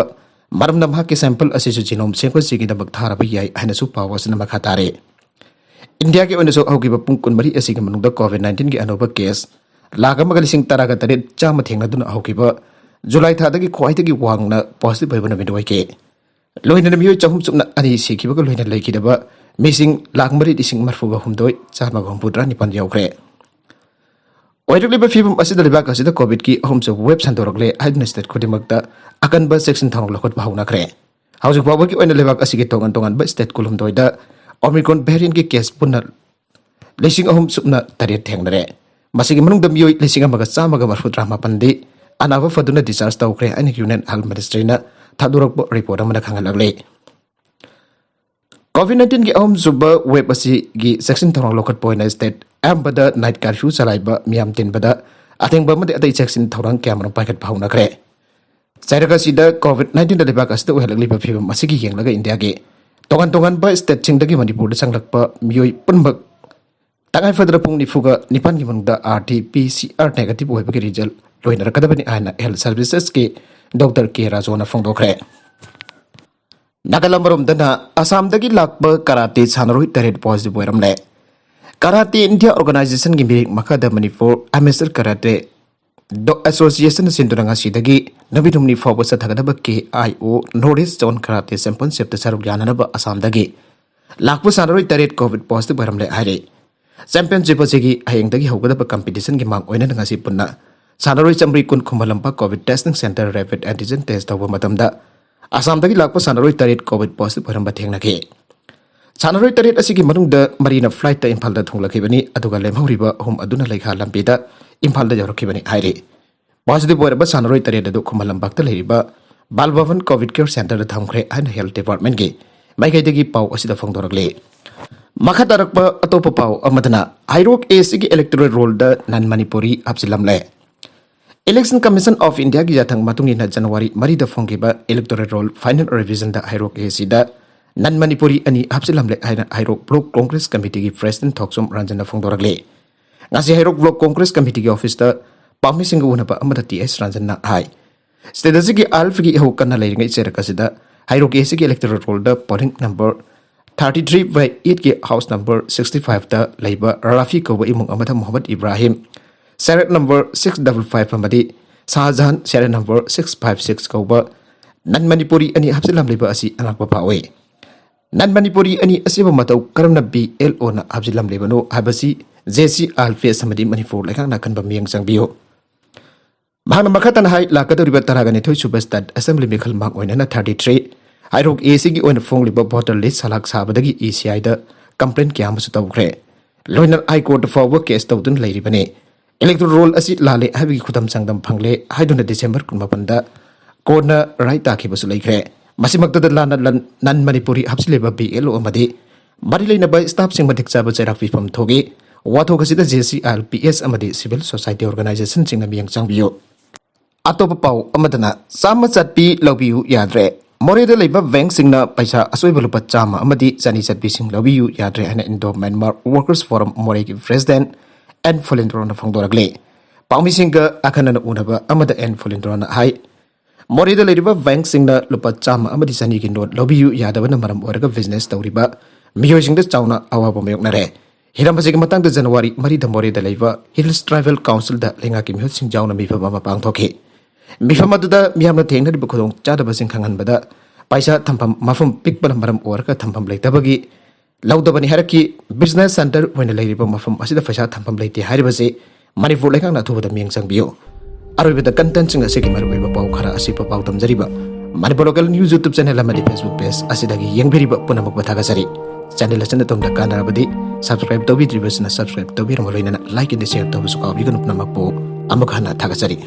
ꯃꯔꯝꯅ ꯃꯍꯥꯛꯀꯤ ꯁꯦꯝꯄꯜ ꯑꯁꯤꯁꯨ ꯖꯤꯅꯣꯝ ꯁꯦꯡꯗꯣꯛꯄꯒꯤꯗꯃꯛ ꯊꯥꯔꯕ ꯌꯥꯏ ꯍꯥꯏꯅꯁꯨ ꯄꯥꯎ ꯑꯁꯤꯅ ꯃꯈꯥ ꯇꯥꯔꯤ꯫ ꯏꯟꯗꯤꯌꯥꯒꯤ ꯑꯣꯏꯅꯁꯨ ꯍꯧꯈꯤꯕ ꯄꯨꯡ ꯀꯨꯟꯃꯔꯤ ꯑꯁꯤꯒꯤ ꯃꯅꯨꯡꯗ ꯀꯣꯚꯤꯗ ꯅꯥꯏꯟꯇꯤꯟꯒꯤ ꯑꯅꯧꯕ ꯀꯦꯁ ꯂꯥꯈ ꯑꯃꯒ ꯂꯤꯁꯤꯡ ꯇꯔꯥꯒ ꯇꯔꯦꯠ ꯆꯥꯝꯃ ꯊꯦꯡꯅꯗꯨꯅ ꯍꯧꯈꯤꯕ ꯖꯨꯂꯥꯏ ꯊꯥꯗꯒꯤ ꯈ꯭ꯋꯥꯏꯗꯒꯤ ꯋꯥꯡꯅ ꯄꯣꯖꯤꯇꯤꯚ ꯑꯣꯏꯕ ꯅꯨꯃꯤꯠ ꯑꯣꯏꯈꯤ꯫ ꯂꯣꯏꯅꯅ ꯃꯤꯑꯣꯏ ꯆꯍꯨꯝ ꯆꯨꯞꯅ ꯑꯅꯤ ꯁꯤꯈꯤꯕꯒ ꯂꯣꯏꯅꯅ ꯂꯩꯈꯤꯗꯕ ꯃꯤꯁꯤꯡ ꯂꯥꯈ ꯃꯔꯤ ꯂꯤꯁꯤꯡ ꯃꯔꯤꯐꯨꯒ ꯍꯨꯝꯗꯣꯏ ꯆꯥꯝꯃꯒ ꯍꯨꯝꯐꯨꯇꯔꯥ ꯅꯤꯄꯥꯟ ꯌꯧꯈ꯭ꯔꯦ꯫ ꯑꯣꯏꯔꯛꯂꯤꯕ ꯐꯤꯕꯝ ꯑꯁꯤꯗ ꯂꯩꯕꯥꯛ ꯑꯁꯤꯗ ꯀꯣꯚꯤꯗꯀꯤ ꯑꯍꯨꯝꯁꯨꯕ ꯋꯦꯕ ꯁꯟꯗꯣꯔꯛꯂꯦ ꯍꯥꯏꯗꯨꯅ ꯁ꯭ꯇꯦꯠ ꯈꯨꯗꯤꯡꯃꯛꯇ ꯑꯀꯟꯕ ꯆꯦꯛꯁꯤꯟ ꯊꯧꯔꯥꯡ ꯂꯧꯈꯠꯄ ꯍꯧꯅꯈ꯭ꯔꯦ꯫ ꯍꯧꯖꯤꯛ ꯐꯥꯎꯕꯒꯤ ꯑꯣꯏꯅ ꯂꯩꯕꯥꯛ ꯑꯁꯤꯒꯤ ꯇꯣꯉꯥꯟ ꯇꯣꯉꯥꯟꯕ ꯁ꯭ꯇꯦꯠ ꯀꯨꯟꯍꯨꯝꯗꯣꯏꯗ ꯑꯣꯃꯤꯀ꯭ꯔꯣꯟ ꯚꯦꯔꯤꯌꯟꯒꯤ ꯀꯦꯁ ꯄꯨꯟꯅ ꯂꯤꯁꯤꯡ ꯑꯍꯨꯝ ꯁꯨꯞꯅ ꯇꯔꯦꯠ ꯊꯦꯡꯅꯔꯦ꯫ ꯃꯁꯤꯒꯤ ꯃꯅꯨꯡꯗ ꯃꯤꯑꯣꯏ ꯂꯤꯁꯤꯡ ꯑꯃꯒ ꯆꯥꯝꯃꯒ ꯃꯔꯤꯐꯨꯇꯔꯥ ꯃꯥꯄꯟꯗꯤ ꯑꯅꯥꯕ ꯐꯗꯨꯅ discharge ꯇꯧꯈ꯭ꯔꯦ ꯍꯥꯏꯅ Union Health Ministryꯅ ꯊꯥꯗꯣꯔꯛꯄ report ꯑꯃꯅ ꯈꯪꯍꯜꯂꯛꯂꯤ꯫ COVID nineteenꯒꯤ ꯑꯍꯨꯝꯁꯨꯕ wave ꯑꯁꯤꯒꯤ ꯆꯦꯛꯁꯤꯟ ꯊꯧꯔꯥꯡ ꯂꯧꯈꯠꯄ ꯑꯣꯏꯅ state ꯑꯌꯥꯝꯕꯗ night curfew ꯆꯂꯥꯏꯕ, ꯃꯤꯌꯥꯝ ꯇꯤꯟꯕꯗ ꯑꯊꯤꯡꯕ ꯑꯃꯗꯤ ꯑꯇꯩ ꯆꯦꯛꯁꯤꯟ ꯊꯧꯔꯥꯡ ꯀꯌꯥꯃꯔꯨꯝ ꯄꯥꯏꯈꯠꯄ ꯍꯧꯅꯈ꯭ꯔꯦ꯫ ꯆꯩꯔꯛ ꯑꯁꯤꯗ COVID nineteenꯅ ꯂꯩꯕꯥꯛ ꯑꯁꯤꯗ ꯑꯣꯏꯍꯜꯂꯛꯂꯤꯕ ꯐꯤꯕꯝ ꯑꯁꯤꯒꯤ ꯌꯦꯡꯂꯒ ꯏꯟꯗꯤꯌꯥꯒꯤ ꯇꯣꯉꯥꯟ ꯇꯣꯉꯥꯟꯕ stateꯁꯤꯡꯗꯒꯤ ꯃꯅꯤꯄꯨꯔꯗ ꯆꯪꯂꯛꯄ ꯃꯤꯑꯣꯏ ꯄꯨꯝꯅꯃꯛ ꯇꯉꯥꯏ ꯐꯗꯅ ꯄꯨꯡ ꯅꯤꯐꯨꯒ ꯅꯤꯄꯥꯟꯒꯤ ꯃꯅꯨꯡꯗ RT-PCR negative ꯑꯣꯏꯕꯒꯤ result ꯂꯣꯏꯅꯔꯛꯀꯗꯕꯅꯤ ꯍꯥꯏꯅ Health Servicesꯀꯤ Doctor K ꯔꯥꯖꯨꯅ ꯐꯣꯡꯗꯣꯛꯈ꯭ꯔꯦ꯫ ꯅꯥꯒꯥꯂꯦꯟ ꯃꯔꯣꯝꯗꯅ ꯑꯁꯥꯝꯗꯒꯤ ꯂꯥꯛꯄ ꯀꯔꯥꯇꯦ ꯁꯥꯟꯅꯔꯣꯏ ꯇꯔꯦꯠ positive ꯑꯣꯏꯔꯝꯂꯦ꯫ Karate India Organizationꯒꯤ ꯃꯤꯔꯦꯞ ꯃꯈꯥꯗ ꯃꯅꯤꯄꯨꯔ Amateur Karate Association ꯁꯤꯟꯗꯨꯅ ꯉꯁꯤꯗꯒꯤ ꯅꯨꯃꯤꯠ ꯍꯨꯝꯅꯤ ꯐꯥꯎꯕ ꯆꯠꯊꯒꯗꯕ KIO North East Zone Karate Championshipꯇ ꯁꯔꯨꯛ ꯌꯥꯅꯅꯕ ꯑꯁꯥꯝꯗꯒꯤ ꯂꯥꯛꯄ ꯁꯥꯟꯅꯔꯣꯏ ꯇꯔꯦꯠ COVID positive ꯑꯣꯏꯔꯝꯂꯦ ꯍꯥꯏꯔꯤ꯫ Championship ꯑꯁꯤꯒꯤ ꯍꯌꯦꯡꯗꯒꯤ ꯍꯧꯒꯗꯕ competitionꯒꯤ ꯃꯥꯡ ꯑꯣꯏꯅꯅ ꯉꯁꯤ ꯄꯨꯟꯅ ꯁꯥꯟꯅꯔꯣꯏ ꯆꯥꯃꯔꯤ ꯀꯨꯟ Khuman Lampak COVID testing centre rapid antigen test ꯇꯧꯕ ꯃꯇꯝꯗ ꯑꯁꯥꯝꯗꯒꯤ ꯂꯥꯛꯄ ꯁꯥꯟꯅꯔꯣꯏ ꯇꯔꯦꯠ COVID positive ꯑꯣꯏꯔꯝꯕ ꯊꯦꯡꯅꯈꯤ꯫ ꯁꯥꯟꯅꯔꯣꯏ ꯇꯔꯦꯠ ꯑꯁꯤꯒꯤ ꯃꯅꯨꯡꯗ ꯃꯔꯤꯅ flightꯇ ꯏꯝꯐꯥꯜꯗ ꯊꯨꯡꯂꯛꯈꯤꯕꯅꯤ, ꯑꯗꯨꯒ ꯂꯦꯝꯍꯧꯔꯤꯕ ꯑꯍꯨꯝ ꯑꯗꯨꯅ ꯂꯩꯈꯥ ꯂꯝꯕꯤꯗ ꯏꯝꯐꯥꯜꯗ ꯌꯧꯔꯛꯈꯤꯕꯅꯤ ꯍꯥꯏꯔꯤ꯫ Positive ꯑꯣꯏꯔꯕ ꯁꯥꯟꯅꯔꯣꯏ ꯇꯔꯦꯠ ꯑꯗꯨ ꯈꯨꯃꯟ ꯂꯝꯄꯥꯛꯇ ꯂꯩꯔꯤꯕ ꯕꯥꯜ ꯚꯋꯟ COVID care centreꯗ ꯊꯝꯈ꯭ꯔꯦ ꯍꯥꯏꯅ Health Departmentꯀꯤ ꯃꯥꯏꯀꯩꯗꯒꯤ ꯄꯥꯎ ꯑꯁꯤꯗ ꯐꯣꯡꯗꯣꯔꯛꯂꯤ꯫ ꯃꯈꯥ ꯇꯥꯔꯛꯄ ꯑꯇꯣꯞꯄ ꯄꯥꯎ ꯑꯃꯗꯅ ꯍꯩꯔꯣꯛ ACꯒꯤ electoral rollꯗ non Manipuri ꯍꯥꯞꯆꯤꯜꯂꯝꯂꯦ꯫ Election Commission of Indiaꯒꯤ ꯌꯥꯊꯪ ꯃꯇꯨꯡ ꯏꯟꯅ ꯖꯅꯋꯥꯔꯤ ꯃꯔꯤꯗ ꯐꯣꯡꯈꯤꯕ electoral roll final revisionꯗ ꯍꯩꯔꯣꯛ ACꯗ non Manipuri ꯑꯅꯤ ꯍꯥꯞꯆꯤꯜꯂꯝꯂꯦ ꯍꯥꯏꯅ ꯍꯩꯔꯣꯛ Block Congress Committeeꯒꯤ President ꯊꯣꯛꯆꯣꯝ ꯔꯟꯖꯟꯅ ꯐꯣꯡꯗꯣꯔꯛꯂꯤ꯫ ꯉꯁꯤ ꯍꯩꯔꯣꯛ Block Congress Committeeꯒꯤ officeꯇ ꯄꯥꯎꯃꯤꯁꯤꯡꯒ ꯎꯅꯕ ꯑꯃꯗ T S ꯔꯟꯖꯟꯅ ꯍꯥꯏ꯫ State ꯑꯁꯤꯒꯤ ꯑꯥꯜꯐꯒꯤ ꯏꯍꯧ ꯀꯟꯅ ꯂꯩꯔꯤꯉꯩ ꯆꯩꯔꯛ ꯑꯁꯤꯗ ꯍꯩꯔꯣꯛ ACꯒꯤ electoral rollꯗ polling number thirty three by eightꯀꯤ house number sixty fiveꯇ ꯂꯩꯕ ꯔꯥꯐꯤ ꯀꯧꯕ ꯏꯃꯨꯡ ꯑꯃꯗ Mohammad Ibrahim, serial number six double five ꯑꯃꯗꯤ ꯁꯥꯍꯖꯍꯥꯟ, serial number six five six ꯀꯧꯕ non Manipuri ꯑꯅꯤ ꯍꯥꯞꯆꯤꯜꯂꯝꯂꯤꯕ ꯑꯁꯤ ꯑꯉꯛꯄ ꯐꯥꯎꯏ꯫ Non Manipuri ꯑꯅꯤ ꯑꯁꯤꯕꯨ ꯃꯇꯧ ꯀꯔꯝꯅ BLOꯅ ꯍꯥꯞꯆꯤꯜꯂꯝꯂꯤꯕꯅꯣ ꯍꯥꯏꯕꯁꯤ JC ꯑꯥꯜꯐ ꯑꯃꯗꯤ ꯃꯅꯤꯄꯨꯔ ꯂꯩꯉꯥꯛꯅ ꯑꯈꯟꯕ ꯃꯤꯠꯌꯦꯡ ꯆꯪꯕꯤꯌꯨ꯫ ꯃꯍꯥꯛꯅ ꯃꯈꯥ ꯇꯥꯅ ꯍꯥꯏ, ꯂꯥꯛꯀꯗꯧꯔꯤꯕ ꯇꯔꯥꯒ ꯅꯤꯊꯣꯏ ꯁꯨꯕ state assembly ꯃꯤꯈꯜ ꯃꯥꯡ ꯑꯣꯏꯅꯅ thirty three ꯍꯩꯔꯣꯛ ACꯒꯤ ꯑꯣꯏꯅ ꯐꯣꯡꯂꯤꯕ voter list ꯁꯂꯥꯛ ꯁꯥꯕꯗꯒꯤ ECIꯗ complaint ꯀꯌꯥ ꯑꯃꯁꯨ ꯇꯧꯈ꯭ꯔꯦ꯫ ꯂꯣꯏꯅꯅ High Court ꯐꯥꯎꯕ case ꯇꯧꯗꯨꯅ ꯂꯩꯔꯤꯕꯅꯤ꯫ Electoral roll ꯑꯁꯤ ꯂꯥꯜꯂꯦ ꯍꯥꯏꯕꯒꯤ ꯈꯨꯗꯝ ꯆꯥꯡꯗꯝ ꯐꯪꯂꯦ ꯍꯥꯏꯗꯨꯅ December ꯀꯨꯟꯃꯥꯄꯟꯗ ꯀꯣꯔꯠꯅ ꯔꯥꯏ ꯇꯥꯈꯤꯕꯁꯨ ꯂꯩꯈ꯭ꯔꯦ꯫ ꯃꯁꯤꯃꯛꯇꯗ ꯂꯥꯟꯅ ꯂꯟ-, non Manipuri ꯍꯥꯞꯆꯤꯜꯂꯤꯕ B L O ꯑꯃꯗꯤ ꯃꯔꯤ ꯂꯩꯅꯕ staffꯁꯤꯡ ꯃꯇꯤꯛ ꯆꯥꯕ ꯆꯩꯔꯥꯛ ꯄꯤꯐꯝ ꯊꯣꯛꯏ꯫ ꯋꯥꯊꯣꯛ ꯑꯁꯤꯗ J C R P S ꯑꯃꯗꯤ civil society organizationꯁꯤꯡꯅ ꯃꯤꯠꯌꯦꯡ ꯆꯪꯕꯤꯌꯨ꯫ ꯑꯇꯣꯞꯄ ꯄꯥꯎ ꯑꯃꯗꯅ, ꯆꯥꯝꯃ ꯆꯠꯄꯤ ꯂꯧꯕꯤꯌꯨ ꯌꯥꯗ꯭ꯔꯦ꯫ ꯃꯣꯔꯦꯗ ꯂꯩꯕ ꯕꯦꯡꯛꯁꯤꯡꯅ ꯄꯩꯁꯥ ꯑꯁꯣꯏꯕ ꯂꯨꯄꯥ ꯆꯥꯝꯃ ꯑꯃꯗꯤ ꯆꯅꯤ ꯆꯠꯄꯤꯁꯤꯡ ꯂꯧꯕꯤꯌꯨ ꯌꯥꯗ꯭ꯔꯦ ꯍꯥꯏꯅ Indo Myanmar Workers Forum ꯃꯣꯔꯦꯒꯤ president N ꯐꯨꯂꯦꯟꯗ꯭ꯔꯣꯅ ꯐꯣꯡꯗꯣꯔꯛꯂꯤ꯫ ꯄꯥꯎꯃꯤꯁꯤꯡꯒ ꯑꯈꯟꯅꯅ ꯎꯅꯕ ꯑꯃꯗ N ꯐꯨꯂꯦꯟꯗ꯭ꯔꯣꯅ ꯍꯥꯏ, ꯃꯣꯔꯦꯗ ꯂꯩꯔꯤꯕ ꯕꯦꯡꯛꯁꯤꯡꯅ ꯂꯨꯄꯥ ꯆꯥꯝꯃ ꯑꯃꯗꯤ ꯆꯅꯤꯒꯤ ꯅꯣꯠ ꯂꯧꯕꯤꯌꯨ ꯌꯥꯗꯕꯅ ꯃꯔꯝ ꯑꯣꯏꯔꯒ business ꯇꯧꯔꯤꯕ ꯃꯤꯑꯣꯏꯁꯤꯡꯗ ꯆꯥꯎꯅ ꯑꯋꯥꯕ ꯃꯥꯌꯣꯛꯅꯔꯦ꯫ ꯍꯤꯔꯝ ꯑꯁꯤꯒꯤ ꯃꯇꯥꯡꯗ January ꯃꯔꯤꯗ ꯃꯣꯔꯦꯗ ꯂꯩꯕ Hills Tribal Councilꯗ ꯂꯩꯉꯥꯛꯀꯤ ꯃꯤꯍꯨꯠꯁꯤꯡ ꯌꯥꯎꯅ ꯃꯤꯐꯝ ꯑꯃ ꯄꯥꯡꯊꯣꯛꯈꯤ꯫ ꯃꯤꯐꯝ ꯑꯗꯨꯗ ꯃꯤꯌꯥꯝꯅ ꯊꯦꯡꯅꯔꯤꯕ ꯈꯨꯗꯣꯡꯆꯥꯗꯕꯁꯤꯡ ꯈꯪꯍꯟꯕꯗ, ꯄꯩꯁꯥ ꯊꯝꯐꯝ ꯃꯐꯝ ꯄꯤꯛꯄꯅ ꯃꯔꯝ ꯑꯣꯏꯔꯒ ꯊꯝꯐꯝ ꯂꯩꯇꯕꯒꯤ ꯂꯧꯗꯕꯅꯤ ꯍꯥꯏꯔꯛꯈꯤ꯫ Business center ꯑꯣꯏꯅ ꯂꯩꯔꯤꯕ ꯃꯐꯝ ꯑꯁꯤꯗ ꯄꯩꯁꯥ ꯊꯝꯐꯝ ꯂꯩꯇꯦ ꯍꯥꯏꯔꯤꯕꯁꯤ ꯃꯅꯤꯄꯨꯔ ꯂꯩꯉꯥꯛꯅ ꯑꯊꯨꯕꯗ ꯃꯤꯠꯌꯦꯡ ꯆꯪꯕꯤꯌꯨ꯫ ꯑꯔꯣꯏꯕꯗ contentꯁꯤꯡ ꯑꯁꯤꯒꯤ ꯃꯔꯨꯑꯣꯏꯕ ꯄꯥꯎ ꯈꯔ ꯑꯁꯤꯕꯨ ꯄꯥꯎ ꯇꯝꯖꯔꯤꯕ Manipur Local News YouTube channel ꯑꯃꯗꯤ Facebook page ꯑꯁꯤꯗꯒꯤ ꯌꯦꯡꯕꯤꯔꯤꯕ ꯄꯨꯝꯅꯃꯛꯄꯨ ꯊꯥꯒꯠꯆꯔꯤ꯫ Channel ꯑꯁꯤꯅ ꯑꯗꯣꯝꯗ ꯀꯥꯟꯅꯔꯕꯗꯤ subscribe ꯇꯧꯕꯤꯗ꯭ꯔꯤꯕꯁꯤꯅ subscribe ꯇꯧꯕꯤꯔꯝꯃ ꯂꯣꯏꯅꯅ like ꯑꯃꯗꯤ share ꯇꯧꯕꯁꯨ ꯀꯥꯎꯕꯤꯒꯅꯨ꯫ ꯄꯨꯝꯅꯃꯛꯄꯨ ꯑꯃꯨꯛ ꯍꯟꯅ ꯊꯥꯒꯠꯆꯔꯤ꯫